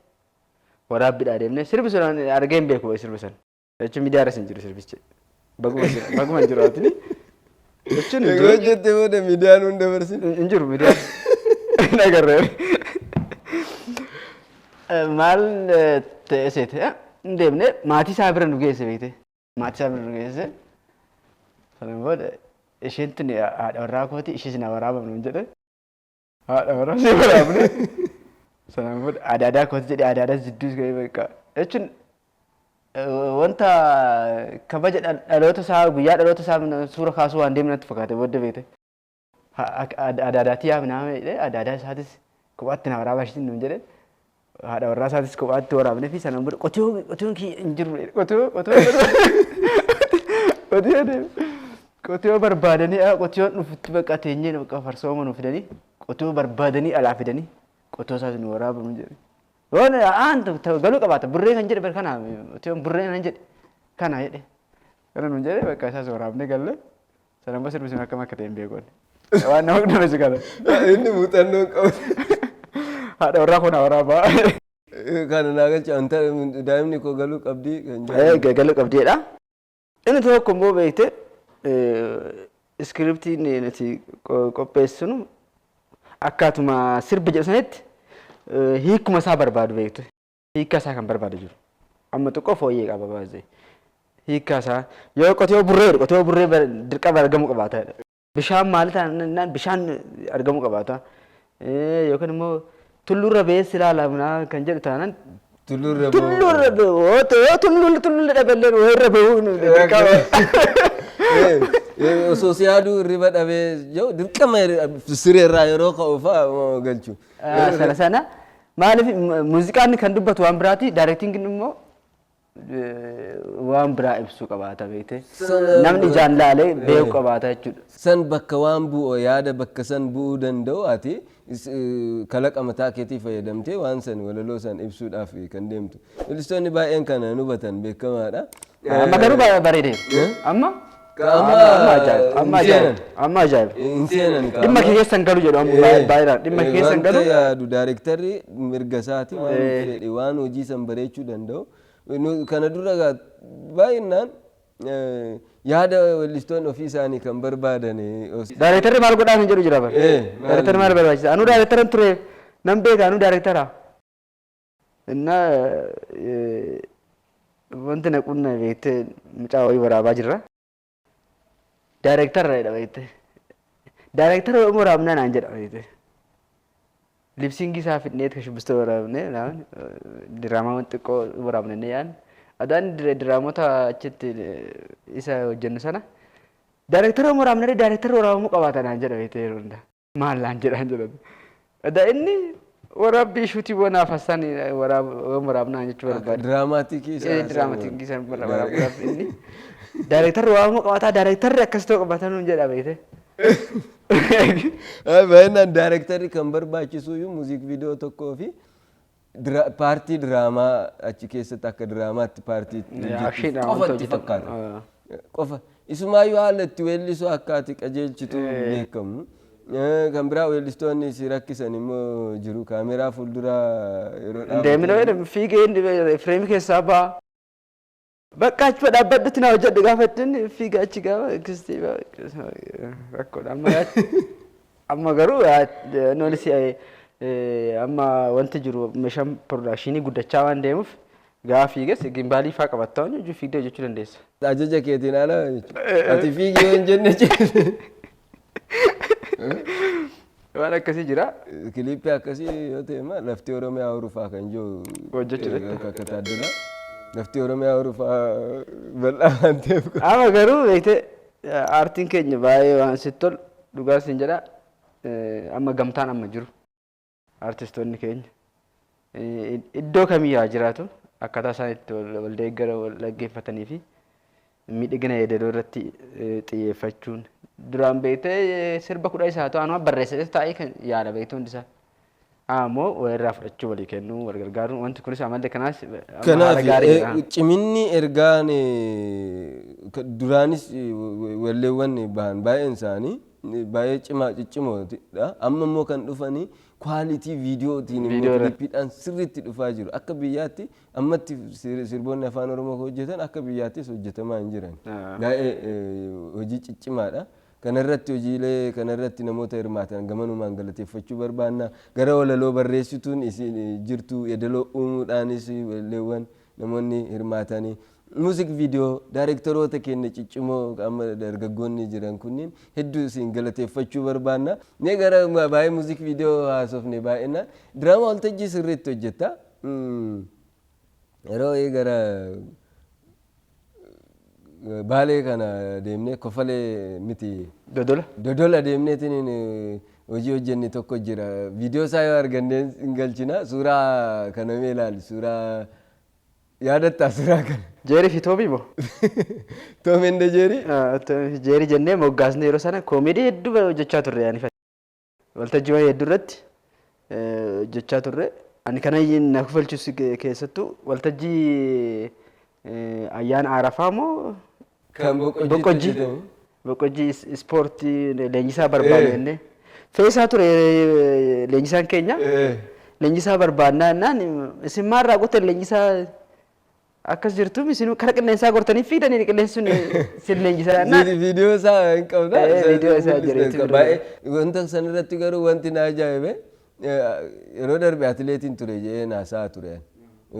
waraabbiidhaa deemne. Sirbi sun ani argee hin beeku sirbi sun. Jechuun miidiyaa irras hin jiru sirbichi. Baguma jira, baguma hin jiru atini. Jechuun hin Egaa jiru. hojjette booda miidiyaan hunda dabarsin. Hin jiru miidiyaan. Hin agarree. Maal ta'e seete, hin deemne, maatii isaa bira nu geesse beekte. Maatii isaa bira nu geesse. Sana booda isheen tuni haadha warraa kooti, ishee sin waraabamnu hin jedhe. Haadha warraa si waraabne. Sanaan booda adaadaa kooti jedhee adaadaas jidduus ga'ee bakka. Jechuun wanta kabaja dhaloota isaa, guyyaa dhaloota isaa suura kaasuu waan deemne natti fakkaate booddee beekte. Adaadaatii yaa minaa jedhee, adaadaa isaatis kophaatti na waraabaa ishiin nuun jedhe. Haadha warraa isaatis kophaatti waraabnee fi sanaan booda qotiyoon kiyya hin jiru, qotiyoo qotiyoo qotiyoo deeme. Qotiyoo barbaadanii qotiyoon dhufutti bakka teenyee bakka farsooma nu fidanii, qotiyoo barbaadanii alaa fidanii, qotiyoo isaas nu waraabamu jedhe. Waan aan galuu qabaata burree kan jedhe kana, qotiyoon burree kan jedhe kana jedhe. Kana nu jedhe, bakka isaas waraabnee galle. Sanaan booda sirbi sun akkam akka ta'e hin beeku. Waan nama nama kana. Inni muuxannoo qabu. Haadha warraa kun waraabaa. Kana naa galcha, daa'imni koo galuu qabdii kan jedhu. Galuu qabdiidha. Inni tokko immoo beekte, iskiriptiin nuti qopheessinu akkaatuma sirba jedhu sanitti hiikuma isaa barbaadu beektu. Hiikka isaa kan barbaadu jiru. Amma xiqqoo fooyyee qaba baay'ee. Hiikka isaa yoo qotiyoo burree jedhu, qotiyoo burree dirqama argamuu qabaata. Bishaan maali taanaan bishaan argamuu qabaata. Yookaan immoo tulluurra ba'ee ilaala kan jedhu taanaan Tulluurra. Tulluurra ba'uu, tulluu tulluu dhaballee wayirra ba'uu dirqama. Osoo si yaaduu hirriba dhabee yoo dirqama sireerraa yeroo ka'u fa'a galchu. Sana sana maaliif muuziqaan kan dubbatu waan biraati, daayirektiin immoo waan biraa ibsuu qabaata beekte. Namni ijaan laalee beeku qabaata jechuudha. San bakka waan bu'u, yaada bakka san bu'uu danda'u, ati kalaqa mataa keetii fayyadamtee waan san, walaloo san ibsuudhaaf kan deemtu. Weellistoonni baay'een kana hubatan beekamaadha. Amma garuu bareedeera. Amma Amma ajaa'iba. Amma ajaa'iba. Amma ajaa'iba. Hin seenan. Dhimma kee keessan galu jedhu amma baay'inaan dhimma kee keessan galu. Wanta yaadu daayirektarri mirga isaati, waan fedhe, waan hojii san bareechuu danda'u. Kana dura baay'inaan yaada weellistoonni ofii isaanii kan barbaadan. Daayirektarri maal godhaa kan jedhu jira bara. Daayirektarri maal barbaachisa? Anuu daayirektaran ture, nan beeka, anuu daayirektara. Innaa wanti na qunna beektee, mucaa wayii waraabaa jirra. Daayirektara jedha beektee. Daayirektara waraabnaa naan jedha beektee. Lip sync isaa fidneet kan shubbistoota waraabnee diraamaa xiqqoo waraabnee yaan. Adaan diraamota achitti isa hojjennu sana daayirektara waraabnee, daayirektara waraabamuu qabaata naan jedha beektee yeroo hundaa. Maal naan jedhaan jedhan. Adaa inni waraabbii shuutii bonaaf hassaan waraabnaa jechuu barbaada. Diraamaatikii isaa. Diraamaatikii isaa waraabuudhaaf inni daayirektarri waraabamuu qabaataa, daayirektarri akkas ta'uu qabaata nuun jedha beektee. Baay'inaan daayirektarri kan barbaachisu iyyuu music video tokkoo fi paartii diraamaa achi keessatti akka diraamaatti paartii qofa itti fakkaata. Qofa isumaayyuu haala itti weellisu akka ati qajeelchitu beekamu. Kan biraa weellistoonni si rakkisan immoo jiru, kaameraa fuulduraa yeroo Deemina fiigee fireemii keessaa ba'a. Bakka achuma dhaabbadhutti na hojjedhu gaafa ittiin fiiga achi gaafa kistii rakkoodha. Amma amma garuu noonis amma wanti jiru meeshaan piroodakshinii guddachaa waan deemuuf gaafa fiiges gimbaalii faa qabattaa hojii fiigdee hojjechuu dandeessa. Ajaja keetiin ala jechuudha. Ati fiigee yoo hin jenne. Waan akkasii jira. Kiliippii akkasii yoo ta'e immoo lafti Oromiyaa horufaa kan jiru hojjechuu akka taaddala. Lafti Oromiyaa horufaa bal'aa waan ta'eef. Amma garuu beektee, aartiin keenya baay'ee waan sitti tolu, dhugaa siin jedha, amma gamtaan amma jiru aartistoonni keenya iddoo kamii haa jiraatu, akkaataa isaan itti wal deeggara, wal dhaggeeffatanii fi miidhagina yeedaloo irratti xiyyeeffachuun duraan beektee sirba 10 isaa ta'u anuma barreessee taa'ee kan yaada beektuu hundisaa. Ammoo walirraa fudhachuu, walii kennuu, wal gargaaruun, wanti kunis amalli kanaas Kanaaf ciminni ergaan duraanis walleewwan bahan baay'een isaanii baay'ee cimaa ciccimoodha. Amma immoo kan dhufanii quality viidiyootiin immoo kiliippiidhaan sirriitti dhufaa jiru. Akka biyyaatti ammatti sirboonni afaan Oromoo hojjetan akka biyyaattis hojjetamaa hin jiran. Baay'ee hojii ciccimaadha. Kanarratti hojiilee kanarratti namoota hirmaatan gamanumaan galateeffachuu barbaanna. Gara walaloo barreessituun isin jirtu, yeedaloo uumuudhaanis walleewwan namoonni hirmaatanii. Music video daayirektoroota keenya ciccimoo amma dargaggoonni jiran kunniin hedduu isin galateeffachuu barbaanna. Mee gara baay'ee music video haasofne, baay'inaan diraamaa waltajjii sirriitti hojjetta. Yeroo gara Baalee kana deemnee, Kofalee miti. Dodola. Dodola deemneetiin Hojii hojjenne tokko jira. Viidiyoo isaa yoo arganne hin galchina. Suuraa kana mee ilaali. Suuraa yaadattaa suuraa kana? Jeerii fi Toobii moo? Tom and Jerry. Jeerii jennee moggaasne. Yeroo sana koomedii hedduu hojjechaa turre yaani. Waltajjiiwwan hedduu irratti hojjechaa turre. Ani kana na kufalchiisu keessattuu waltajjii ayyaana Arafaa moo Kan Boqqojjiitti Boqqojjii. hojjetame. Boqqojjii ispoortii leenjisaa barbaadu jennee. Feesaa ture leenjisaan keenya. Leenjisaa barbaannaa jennaan, isin maalirraa gootan leenjisaa akkas jirtu, isin kara qilleensaa gortanii fiidanii qilleensi sun isin leenjisaa jennaan. Viidiyoo isaa hin qabda. Viidiyoo isaa jira, itti bira. Baay'ee wanta san irratti garuu wanti na ajaa'ibe, yeroo darbe atileetiin ture jedhee naasaa ture.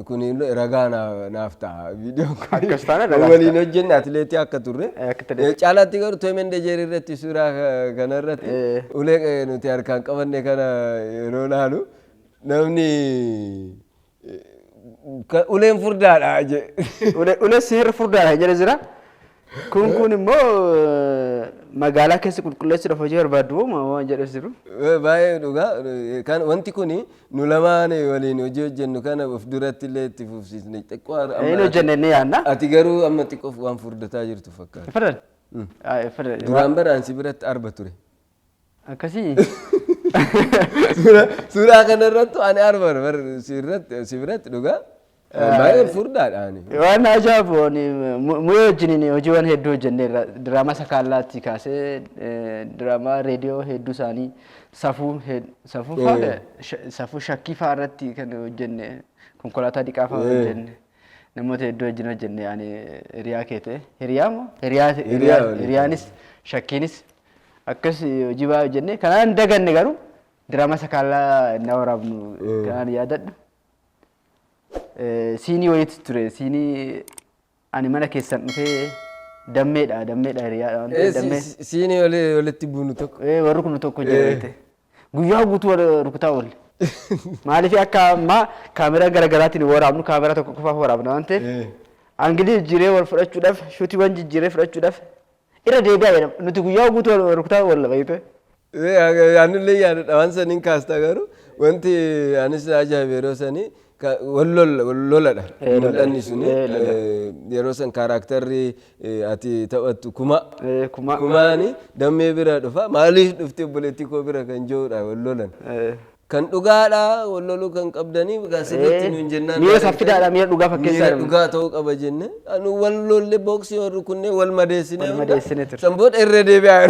Kun ragaa naaf ta'a. Viidiyoon kun Akkas taana ragaa waliin hojjenne atileetii akka turre. Akka atileetii. Caalaatti garuu Tom and Jerry irratti suuraa kana irratti ulee nuti harkaan qabanne kana yeroo laalu, namni uleen furdaadha jedhe. Ulee seerri furdaadha jedhe jira. Kun immoo magaalaa keessa qulqulleessuudhaaf hojii barbaaddu moo waan jedhes jiru. Baay'ee dhugaa kan wanti kuni nu lamaan waliin hojii hojjennu kana of duratti illee itti fufsiisne xiqqoo amma. Inni hojjenne ni yaadna. Ati garuu amma xiqqoof waan furdataa jirtu fakkaata. Fadan. Duraan baraan si biratti arba ture. Akkasii. Suuraa kanarrattu ani arba bar si biratti dhugaa baay'ee furdaadha ani. Waan ajaa'ibu, ani mu'ee wajjiniin hojiiwwan hedduu hojjenneerra. Diraamaa sakaallaatti kaasee diraamaa reediyoo hedduu isaanii, safuu safuu fa'aa, safuu shakkii fa'aa irratti kan hojjenne, konkolaataa dhiqaa fa'aa hojjenne. Namoota hedduu wajjin hojjenne. Ani hiriyaa kee ta'e, hiriyaa moo hiriyaa Hiriyaa waliin. Hiriyaanis shakkiinis akkas hojii baay'ee hojjenne. Kanaan hin daganne garuu diraamaa sakaallaa na waraabnu kanaan yaadadhu. Siinii wayiitu ture. Siinii ani mana keessan dhufee dammeedha hiriyaadha waan ta'eef dammee. Siinii walitti buunu tokko. Warri kun tokko jira. Guyyaa guutuu wal rukutaa oolle. Maaliif akka ammaa kaameraa garaagaraatiin waraabnu, kaameraa tokko qofaaf waraabna waan ta'eef angilii jijjiiree wal fudhachuudhaaf, shuutiiwwan jijjiiree fudhachuudhaaf irra deebi'aa jedhama. Nuti guyyaa guutuu wal rukutaa oolla beekte. Yaadnullee yaadadha waan saniin kaasta, garuu wanti anis ajaa'ibe yeroo sanii wal loladha. Mul'anni suni yeroo san characterri ati taphattu Kuma. Kuma. Kumaani dammee bira dhufa, maaliif dhufte obboleettii koo bira kan jirudha wal lolan. Kan dhugaadha wal loluu kan qabdanii sirriitti nuun jennaan. Miira saffidaadha, miira dhugaa fakkeessaa. Miira dhugaa ta'uu qaba jenne anu wal lolle, booksii wal rukunnee wal madeessine. Wal madeessine ture. San booda irra deebi'aa.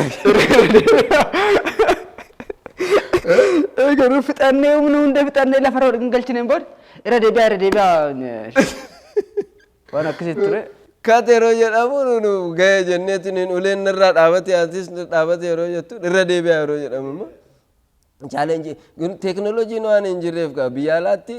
Garuu fixannee, humna hunda fixannee lafarra wal galchineen booda irra deebi'aa, irra deebi'aa, waan akkasii ture. Kat yeroo jedhamu nu ga'e jenneetiin uleen narraa dhaabate, atis dhaabate yeroo jettu, irra deebi'aa yeroo jedhamu immoo challenge teekinooloojiin waan hin jirreef gaa biyya alaatti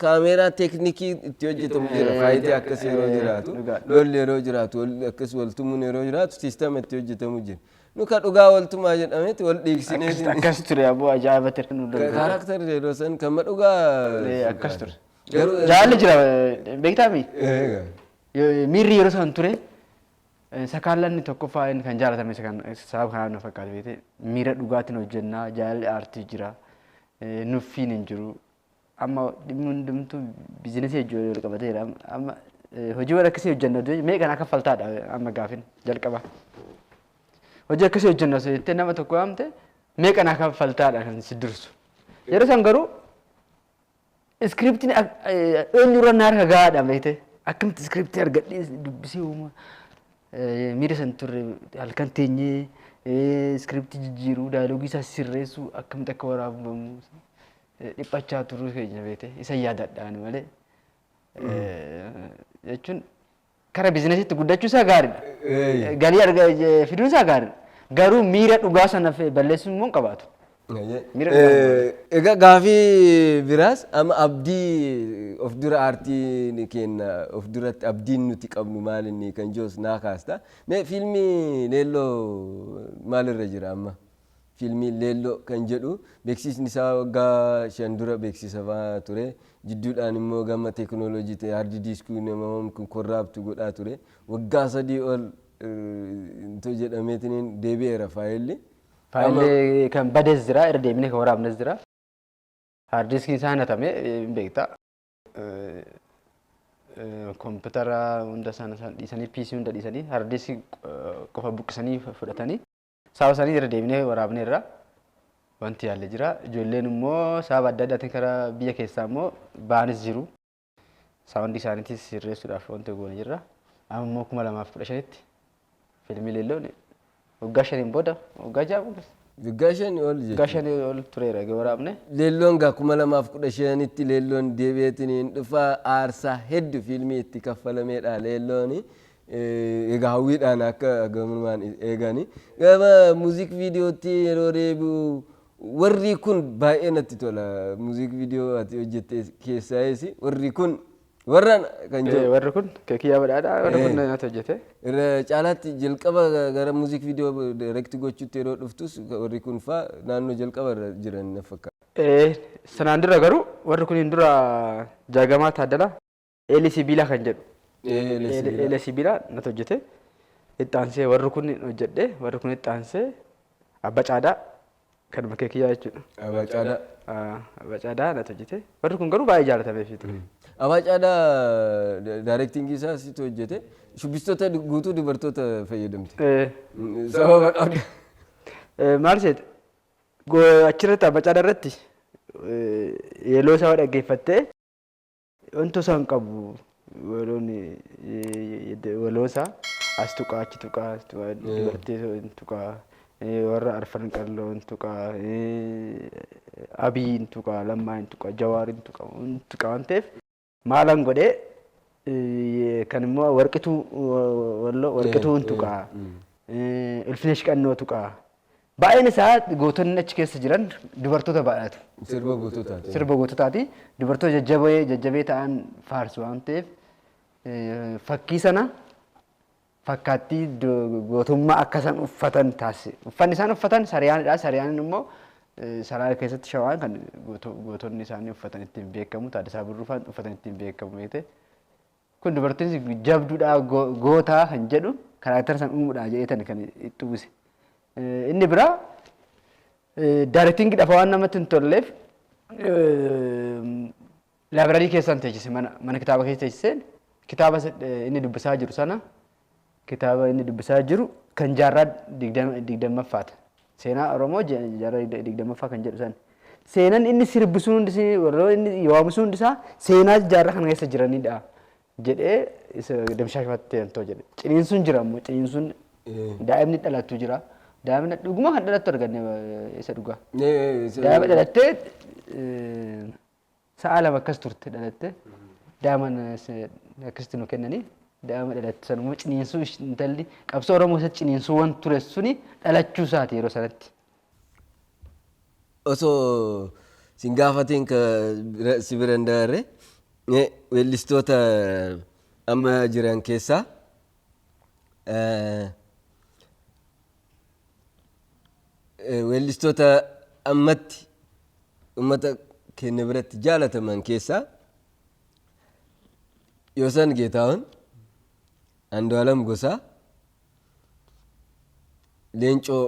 kaameeraa teeknikii itti hojjetamu jira. Fightii akkas yeroo jiraatu, lolli yeroo jiraatu, akkas waltumuun yeroo jiraatu, siistama itti hojjetamu jira. Nu ka dhugaa waltumaa jedhameeti wal dhiigsineeti. Akkas ture aboo, ajaa'iba ture. Characterri yeroo san kan dhugaa. Akkas ture. Garuu Jaalli jira beektaami? Miirri yeroo san ture sakaallanni tokkoffaa inni kan jaalatame isa kan sababa kanaan na fakkaate beekte, miira dhugaatiin hojjennaa, jaalalli aartii jira, nuffiin hin jiru. Amma dhimmi hundumtuu businessii hojii wal qabateera. Amma hojiiwwan akkasii hojjenna meeqan akka faltaadha amma gaafin jalqaba. Hojii akkasii hojjenna osoo jettee nama tokko waamte meeqan akka faltaadha kan si dursu. Yeroo san garuu scriptiin eenyurra na harka gahaadha beekte. Akkamitti scriptii argadhee dubbisee uuma miira san turre, halkan teenyee scriptii jijjiiruu, dialogueii isaa sirreessuu, akkamitti akka waraabamu dhiphachaa turuu keenya beekte isa yaadadhaan malee jechuun kara businessiitti guddachuu isaa gaariidha. Galii fiduun isaa gaariidha. Garuu miira dhugaa sana balleessuun immoo hin qabaatu. Miira dhugaa. Egaa gaafii biraas, amma abdii of dura aartiin keenya of duratti abdiin nuti qabnu maal inni kan jirus naa kaasta. Mee fiilmii Leelloo maalirra jira amma? Fiilmiin Leelloo kan jedhu beeksisni isaa waggaa 5 dura beeksisamaa ture. Jidduudhaan immoo gama teekinooloojii ta'e hard diskii nama kun corrupt godhaa ture. Waggaa 3 ol jedhameetiin deebi'eera faayilli. Faayilli kan bades jira, irra deebinee kan waraabnes jira. Haardiskiin isaa hatame hin beekta. Kompiitara hunda isaan dhiisanii, PC hunda dhiisanii, haardiskii qofa buqqisanii fudhatanii sababa isaanii irra deebinee waraabneerra. Wanti yaalle jira. Ijoolleen immoo sababa adda addaatiin karaa biyya keessaa immoo ba'anis jiru. Sound isaaniitis sirreessuudhaaf wanti goone jirra. Amma immoo 2015tti fiilmii Leelloon waggaa 5n booda, waggaa 6 booda. Waggaa 5 ol Waggaa jechuudha. 5 ol tureera egaa waraabne. Leelloon gaa 2015tti Leelloon deebi'eetiin dhufa. Aarsaa hedduu fiilmii itti kaffalameedha Leellooni. Egaa hawwiidhaan akka gamumaan eegani. Gama music videotti yeroo deebi'u, warri kun baay'ee natti tola. Music video ati hojjette keessaayis warri kun warra kan jiru. Warri kun Keekiyyaa Badhaadhaa, warri kun nyaata hojjete. Irra caalaatti jalqaba gara music video direct gochuutti yeroo dhuftus warri kun faa naannoo jalqaba irra jiran na fakkaata. Sanaan dura garuu warri kun dura Jaagamaa Taaddalaa Eelee Sibiilaa kan jedhu. Eelee Sibiilaa. Eelee Sibiilaa natti hojjete. Itti warri kun hojjedhe, warri kun itti aansee Abba Caadaa kanuma Keekiyyaa jechuudha. Abba Caadaa. Abba Caadaa natti hojjete. Warri kun garuu baay'ee jaalatamee ture. Abba Caadaa directingii isaa situ hojjete. Shubbistoota guutuu dubartoota fayyadamte. Sababa qabda. Maal seete? Achirratti, Abba Caadaa irratti, yeeloo isaa dhaggeeffattee wanto isaan qabu, weeloon weeloo isaa as tuqaa, achi tuqaa, as tuqaa, dubartii tuqaa, warra Arfan Qalloo tuqaa, Abiyin tuqaa, Lammaa tuqaa, Jawaarin tuqaa, tuqaa waan ta'eef maalan godhee kan immoo Warqituu Walloo, Warqituu tuqaa, Ulfinesh Qannoo tuqaa. Baay'een isaa gootonni achi keessa jiran dubartoota baay'atu. Sirba goototaati. Sirba goototaati. Dubartoota jajjabee jajjabee ta'an faarsu waan ta'eef, fakkii sana fakkaattii gootummaa akka isaan uffatan taasise. Uffanni isaan uffatan sariyaanidha. Sariyaan immoo Salaale keessatti Shawaan kan gootonni isaanii uffatan ittiin beekamu. Taaddasaa Birruu fa'aan uffatan ittiin beekamu beekte. Kun dubartiin jabduudhaa, gootaa kan jedhu character san uumuudha jedheetan kan itti uwwise. Inni biraa directingiidhaaf waan namatti hin tolleef library keessaan teechise, mana kitaaba keessa teechiseen kitaaba inni dubbisaa jiru sana, kitaaba inni dubbisaa jiru kan jaarraa 20ffaati. Seenaa Oromoo jaarraa 20ffaa kan jedhu sana. Seenaan inni sirbisuun hundi, warroonni inni waamisuun hundisaa seenaa jaarraa kana keessa jiranidha jedhee isa damshaashumatti ta'e jedhe. Ciniinsuun jira immoo, ciniinsuun daa'imni dhalattu jira. Daa'imni dhuguma kan dhalattu arganne, isa dhugaa. Daa'ima dhalattee sa'a 2 akkas turte dhalatte, daa'ima akkasitti nu kennanii, daa'ima dhalatte sanummoo ciniinsuu intalli qabsoo Oromoo keessatti ciniinsuu waan ture suni dhalachuu isaati yeroo sanatti. Osoo sin gaafatiin si bira hin dabarre, weellistoota amma jiran keessaa weellistoota ammatti uummata keenya biratti jaalataman keessaa Yoosan Geetaahun, Andu'aalam Gosaa, Leencoo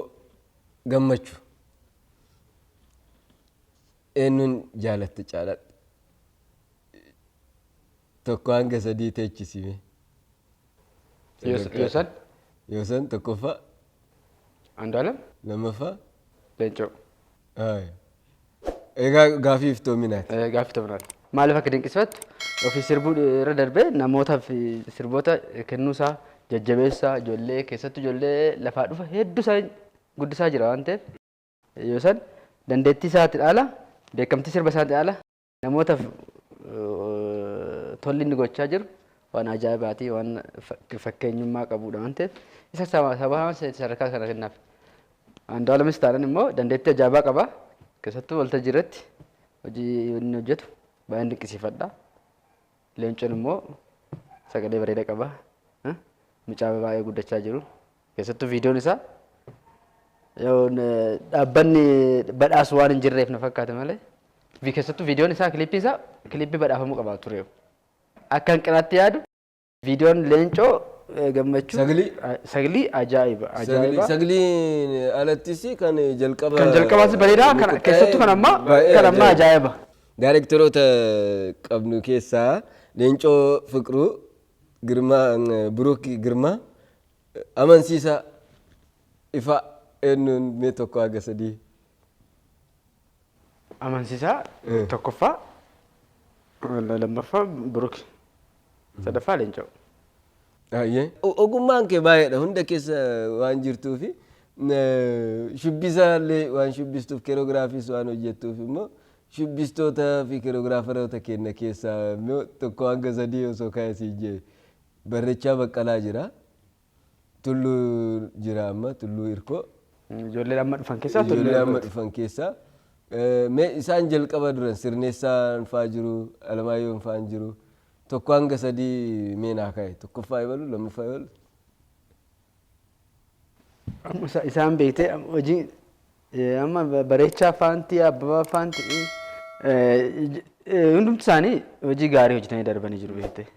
Gammachuu, eenyuun jaalatte caalaatti? Tokko hanga sadii teechisime. Yoosan. Yoosan tokkoffaa. Andu'aalam. Lammaffaa. Leencoo. Egaa gaafii iftoominaati. Gaaffii iftoominaati. Maaliif akka dinqisiifattu, ofii sirbuu irra darbee namootaaf sirboota kennuusaa, jajjabeessaa, ijoollee keessattuu ijoollee lafaa dhufa hedduu isaa guddisaa jira waan ta'eef, Yoosan dandeettii isaatti dhaala, beekamtii sirba isaatti dhaala, namootaaf tolli inni gochaa jiru waan ajaa'ibaati, waan fakkeenyummaa qabudha waan ta'eef isa sababa sadarkaa kana kennaaf. Andu'aalamis taanaan immoo dandeettii ajaa'ibaa qaba. Keessattuu waltajjii irratti hojii inni hojjetu baay'een dinqisiifadha. Leencoon immoo sagalee bareeda qaba. Mucaa baay'ee guddachaa jiru. Keessattuu viidiyoon isaa dhaabbanni badhaasu waan hin jirreef na fakkaate malee. Keessattuu viidiyoon isaa, kiliippiin isaa kiliippii badhaafamuu qaba ture. Akka hanqinaatti yaadu viidiyoon Leencoo Gammachuu. Saglii? Saglii ajaa'iba. Ajaa'iba. Sagliin alattis kan jalqaba. Kan jalqabaas bareedaa kan keessattuu kan ammaa ajaa'iba. Daayireektaroota qabnu keessaa Leencoo Fiqiruu, Girmaa, Buruuk Girmaa, Amansiisaa Ifa eenyuun mee tokko haga sadii? Amansiisaa tokkoffaa, lammaffaa Buruuk, sadaffaa Leencoo. Ogummaan kee baay'eedha, hunda keessa waan jirtuufi shubbisaallee waan shubbistuuf, keerogiraafiis waan hojjettuuf immoo shubbistoota fi keerogiraafaroota keenya keessaa immoo tokko hanga sadii osoo kaa'e siin jee. Barrechaa Baqqalaa jira. Tulluu jira, amma Tulluu Hirkoo. Ijoollee amma dhufan keessaa Tulluu. Ijoollee amma dhufan keessaa. Mee isaan jalqaba duran Sirneessaan faa jiru, Alamaayyoo faan jiru. Tokko hanga sadii mee naa kaa'e. Tokkoffaa ebalu, lammaffaa ebalu. Isaan beektee hojii amma Bareechaa faanti, Abbabaa faanti, hundumti isaanii hojii gaarii hojjetanii darbanii jiru beektee.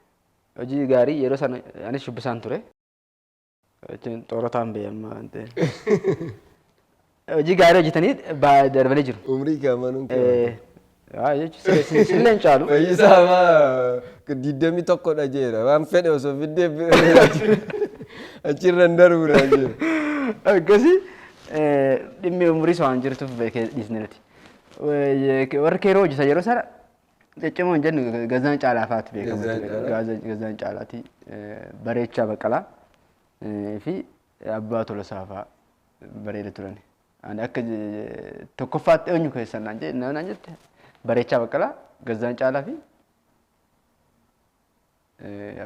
Hojii gaarii yeroo sana anis shubbisaan ture. Xoorataan ba'e amma waan ta'eef. Hojii gaarii hojjetanii darbanii jiru. Umrii kee amanuun kee. Jechuun sillee hin caalu. Fayyisaa maa 21dha jeera. Waan fedhe osoo fiddee achirra hin darbuudha jeera. Akkasii dhimmi umurii waan jirtuuf beekee dhiisne nuti. Warri keeroo hojjetan yeroo sana ciccimoo hin jennu, Gazaan Caalaa fa'aatu beekama. Gazzaan. Gazzaan Caalaati. Bareechaa Baqqalaa fi Abbaa Tolosaa fa'a bareeda turan. Ani akka tokkoffaatti eenyu keessan naan jette, Bareechaa Baqqalaa, Gazzaan Caalaa fi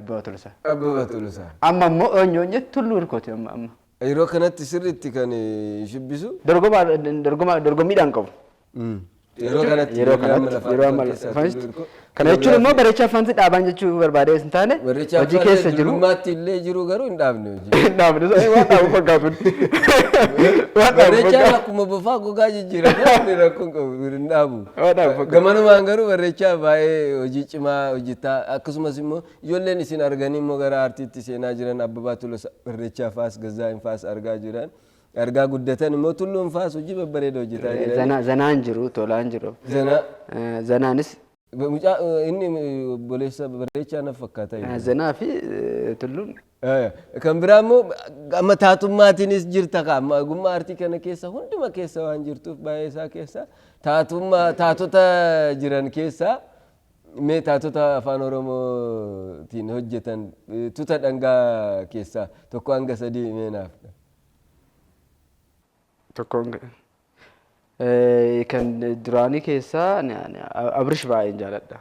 Abbaa Tolosaa. Abbaa Tolosaa. Amma immoo eenyu jettu, Tulluu Hirkooti amma amma. Yeroo kanatti sirriitti kan shubbisu. Dorgommiidhaan qabu. Yeroo kanatti. Yeroo kanatti, yeroo amma lafa. Kana jechuun immoo Bareechaa Faanti dhaabaan jechuu barbaadee hin taane, hojii keessa jiru. Dullummaatti illee jiru garuu hin dhaabne hojii. Hin dhaabne, waan dhaabu fakkaatu. Waan dhaabu Barreechaan fakkaatu. akkuma bofaa gogaa jijjiirama, inni rakkoo hin qabu, hin dhaabu. Waan dhaabu fakkaatu. Gamanumaan garuu Barreechaa baay'ee hojii cimaa hojjetaa, akkasumas immoo ijoolleen isin arganii immoo gara aartiitti seenaa jiran, Abbabaa Tolosaa, Barreechaa faas, Gazaa'in faas argaa jiran. Argaa guddatan immoo Tulluun faas hojii babbareeda hojjetaa jiran. Zanaan jiru, tolaan jiru. Zanaa. Zanaanis. Mucaa inni obboleessa Barreechaa na fakkaata. Zanaa fi Tulluun. Kan biraa immoo amma taatummaatiinis jirta ka amma ogummaa aartii kana keessa hunduma keessa waan jirtuuf, baay'ee isaa keessa taatummaa, taatota jiran keessaa mee taatota Afaan Oromootiin hojjetan tuta dhangaa keessaa tokko hanga sadii mee naaf. Tokkoon kan duraanii keessaa Abrish baay'een jaaladha.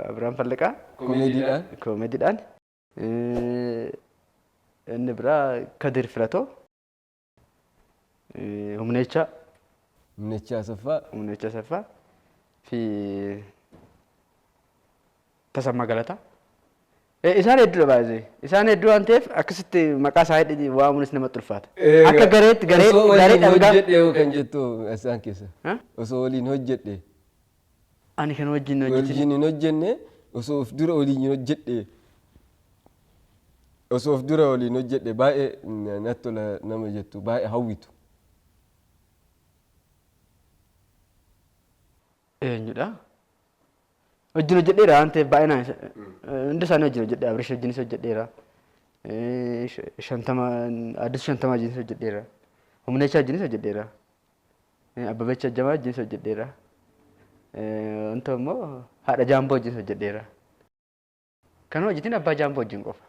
Abiraam Fallaqaa. Komeediidhaan. Komeediidhaan. Inni biraa Kadir Filatoo. Humneechaa. Humneechaa Asaffaa. Humneechaa Asaffaa fi Tasammaa Galataa. Isaan hedduudha baay'ee. Isaan hedduu waan ta'eef akkasitti maqaa isaanii waamuunis namatti ulfaata. Akka gareetti garee Osoo garee waliin dhangaa. hojjedhe hoo kan jettu isaan keessa. Ha? Osoo waliin hojjedhe. Ani kan wajjin hojjetin. Waliin hin hojjenne, osoo of dura waliin hojjedhe. Osoo of dura waliin hojjedhe baay'ee natti tola nama jettu, baay'ee hawwitu. Eenyudha? Wajjin hojjedheera waan ta'eef baay'inaan hundi isaanii wajjin hojjedhe. Abrish wajjinis hojjedheera. Shantama, Addis Shantama wajjinis hojjedheera. Humneechaa wajjinis hojjedheera. Abbabecha Jamaa wajjinis hojjedheera. Wanta immoo haadha Jaamboo wajjinis hojjedheera. Kan hojjetin abbaa Jaamboo wajjin qofa.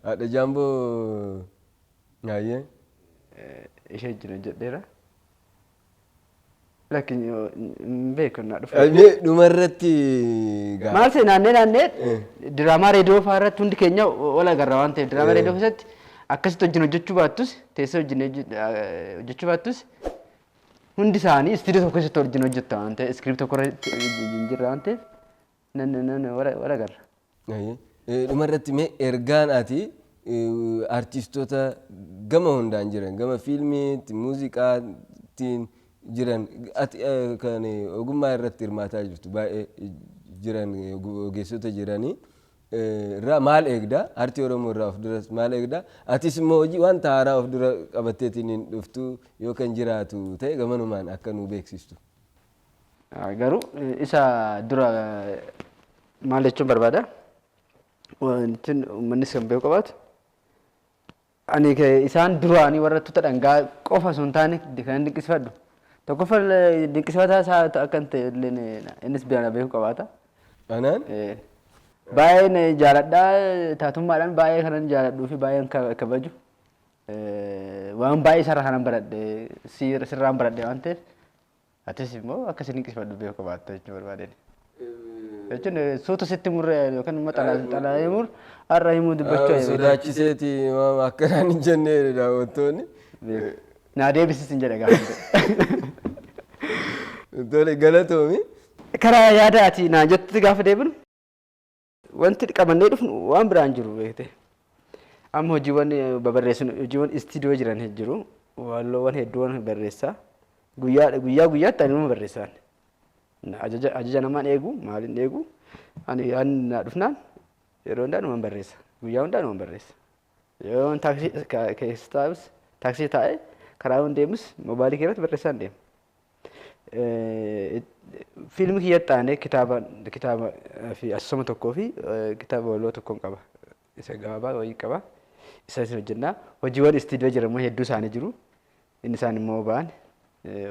Haadha Jaamboo baay'ee. Ishee wajjin hojjedheera. Lakki, hin beeku naa dhufu. Mee dhumarratti gaa. Maal ta'e, naannee naannee diraamaa reediyoo fa'aa irratti hundi keenya wal agarra waan ta'eef, diraamaa reediyoo keessatti akkasitti wajjin hojjechuu baattus, teessoo wajjin hojjechuu baattus, hundi isaanii istiidiyoo tokko keessatti wajjin hojjetta waan ta'eef, iskiriiptii tokko irratti wajjin jirra waan ta'eef, nan nan wal agarra. Dhumarratti mee ergaan ati artistoota gama hundaan jiran, gama fiilmiitti, muuziqaatiin jiran, ati kan ogummaa irratti hirmaataa jirtu baay'ee jiran, ogeessota jiranii Irraa maal eegda? Aartii Oromoo irraa of duras maal eegda? Atis immoo hojii wanta haaraa of dura qabatteetiin hin dhuftu yoo kan jiraatu ta'e, gamanumaan akka nu beeksistu. Garuu isa dura maal jechuun barbaada? Wanti uummannis kan beeku qabaatu, ani isaan duraanii warra tuta dhangaa qofa osoo hin taane kan dinqisiifadhu. Tokkoffaa, dinqisiifataa isaa akka hin ta'e illee innis biraan beeku qabaata. Anaan? Baay'een jaaladhaa, taatummaadhaan baay'ee kanan jaaladhuu fi baay'een kabaju. Waan baay'ee isarraa kanan baradhe, sirraan baradhe waan ta'eef, atis immoo akka isin dinqisiifadhu beeku qabaatta jechuu barbaadeen. Jechuun suuta sitti murre yookaan immoo xalayaa himuu har'a himuu dubbachuu. Sodaachiseeti akkanaan hin jenne daawwattoonni. Naa deebisis hin jedhe gaafa. Tole, galatoomi. Karaa yaada ati naan jettutti gaafa deebinu, wanti qabannee dhufnu waan biraan jiru beekte. Amma hojiiwwan babarreessinu, hojiiwwan istiidiyoo jiran jiru. Walloowwan hedduuwwan barreessaa. Guyyaa guyyaa guyyaatti ani numa barreessaan. Ajaja namaan eegu, maaliin eegu, ani yaadni naa dhufnaan yeroo hundaa numan barreessa. Guyyaa hundaa numan barreessa. Yoo taaksii keessa taa'us, taaksii taa'ee karaa yoon deemus, moobaayilii keessatti barreessaan deema. Fiilmii kiyyatti aanee kitaaba fi asoosama tokkoo fi kitaaba waloo tokkoon qaba. Isa gabaabaa wayii qaba. Isa isin hojjennaa. Hojiiwwan istiidiyoo jiran immoo hedduu isaanii jiru. Inni isaan immoo ba'an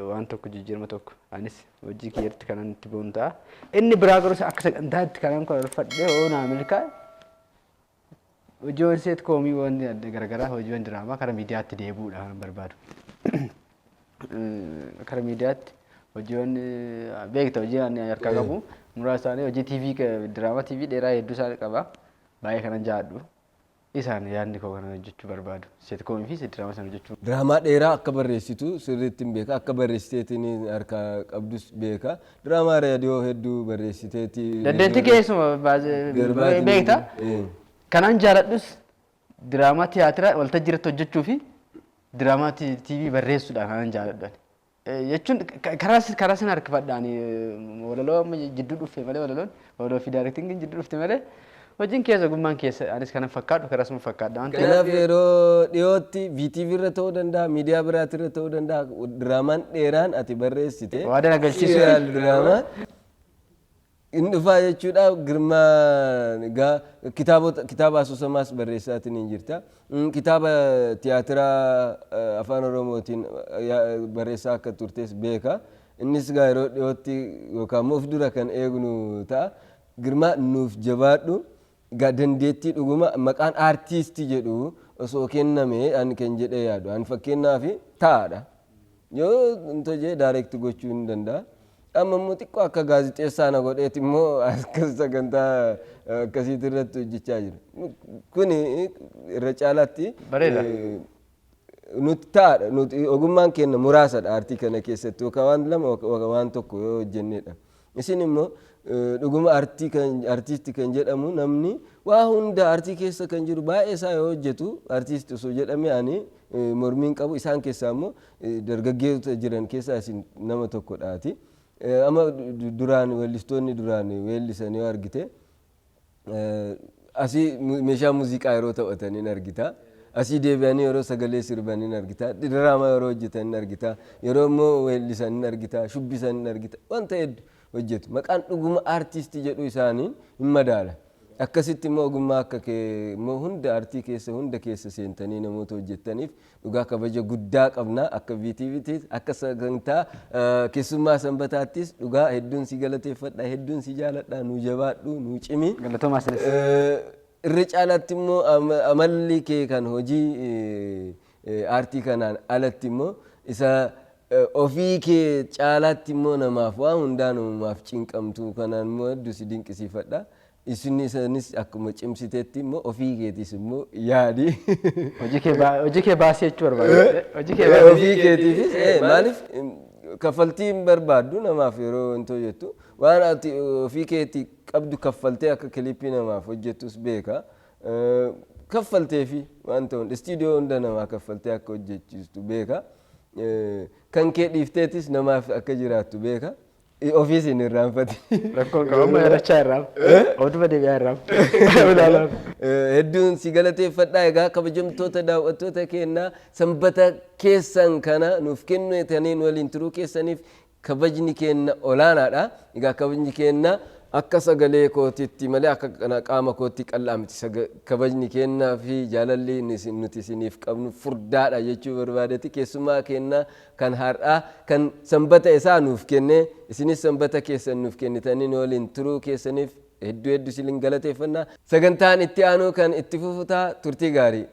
waan tokko jijjiirama tokko anis hojii kiyyatti kanan itti boonu ta'a. Inni biraa garuu akka sagantaatti kanan karoorfadhee hoo naa milkaa'e, hojiiwwan seetkoomiiwwan garaagaraa, hojiiwwan diraamaa karaa miidiyaatti deebi'uudha kan barbaadu. Karaa miidiyaatti hojiiwwan, beekta, hojii ani harkaa qabu muraasa isaanii, hojii TV, diraamaa TV dheeraa hedduu isaanii qaba. Baay'ee kanan jaalladhu. Isaan yaadni koo kana hojjechuu barbaadu. Seetkoomii fi diraamaa sana hojjechuu. Diraamaa dheeraa akka barreessitu sirriitti hin beeka. Akka barreessiteetiin harkaa qabdus beeka. Diraamaa raadiyoo hedduu barreessiteeti. Dandeettii keessuma beekta. Kanaan jaaladhus diraamaa tiyaatira waltajjii irratti hojjechuu fi diraamaa TV barreessuudha kanan jaaladhu. Jechuun karaa sana harkifadhaan walaloo amma jidduu dhufe malee, walaloon walaloo fi directingiin jidduu dhufte malee, hojiin keessa ogummaan keessa anis kanan fakkaadhu karaa suma fakkaadha waan ta'eef. Kanaaf yeroo dhiyootti VTV irra ta'uu danda'a, miidiyaa biraati irra ta'uu danda'a, diraamaan dheeraan ati barreessite. Waadaa na galchiisu. Serial diraamaa in dhufaa jechuudha. Girmaa egaa kitaabota, kitaaba asoosamaas barreessaatiin hin jirta. Kitaaba tiyaatiraa afaan Oromootiin barreessaa akka turtes beeka. Innis egaa yeroo dhiyootti yookaan immoo of dura kan eegnu ta'a. Girmaa, nuuf jabaadhu. Egaa dandeettii dhuguma maqaan aartiistii jedhu osoo kenname ani kan jedhee yaadu. Ani fakkeenyaaf taa'aadha. Yoo hin direct gochuu hin danda'a. Amma immoo xiqqoo akka gaazixeessaa na godheeti immoo akkas sagantaa akkasiitii irratti hojjechaa jira. Kuni irra caalaatti Bareeda. Nuti taa'aadha. Nuti ogummaan keenya muraasadha aartii kana keessatti, yookaan waan lama yookaan waan tokko yoo hojjennedha. Isin immoo dhuguma aartii kan aartiisti kan jedhamu, namni waa hunda aartii keessa kan jiru baay'ee isaa yoo hojjetu aartiisti osoo jedhame ani mormiin qabu. Isaan keessaa immoo dargaggeessota jiran keessaa isin nama tokkodhaati. Amma duraan weellistoonni duraan weellisan yoo argite, asii meeshaa muuziqaa yeroo taphatan hin argita. Asii deebi'anii yeroo sagalee sirban hin argita. Diraamaa yeroo hojjetan hin argita. Yeroo immoo weellisan hin argita. Shubbisan hin argita. Wanta hedduu hojjetu. Maqaan dhuguma aartiistii jedhu isaaniin hin madaala. Akkasitti immoo ogummaa akka kee immoo hunda aartii keessa hunda keessa seentanii namoota hojjettaniif dhugaa kabaja guddaa qabna akka VTV'ttis, akka sagantaa keessummaa sanbataattis. Dhugaa hedduun si galateeffadha, hedduun si jaaladha. Nu jabaadhu, nu cimi. Galatoomaa isinis. Irra caalaatti immoo amalli kee kan hojii aartii kanaan alatti immoo isa ofii kee caalaatti immoo namaaf waan hundaa namaaf cinqamtu kanaan immoo hedduu si dinqisiifadha. Isin isanis akkuma cimsiteetti immoo ofii keetis immoo yaadi. Hojii kee baasii jechuu barbaade. Hojii kee baasii. Ofii keetiifis maaliif kaffaltii hin barbaaddu namaaf yeroo hin hojjettu, waan ati ofii keetii qabdu kaffaltee akka kilipii namaaf hojjettus beeka. Kaffaltee fi waan ta'uun istiidiyoo hunda namaa kaffaltee akka hojjechiistu beeka. Kan kee dhiifteetis namaaf akka jiraattu beeka. Ofiis hin irraanfate. Rakkoon qabu amma yaadachaa irraa. Oduba deebi'aa irraa. Ilaalaa. Hedduun si galateeffadhaa. Egaa kabajamtoota daawwattoota keenyaa, sanbata keessan kana nuuf kennitaniin waliin turuu keessaniif kabajni keenya olaanaadha. Egaa kabajni keenya akka sagalee kootitti malee akka qaama kootti qal'aa miti. Kabajni keenyaa fi jaalalli nuti isiniif qabnu furdaadha jechuu barbaadetti keessumaa keenya kan har'aa kan sanbata isaa nuuf kenne, isinis sanbata keessan nuuf kennitanii nu waliin turuu keessaniif hedduu hedduu isin galateeffannaa. Sagantaan itti aanu kan itti fufu ta'a. Turtii gaarii.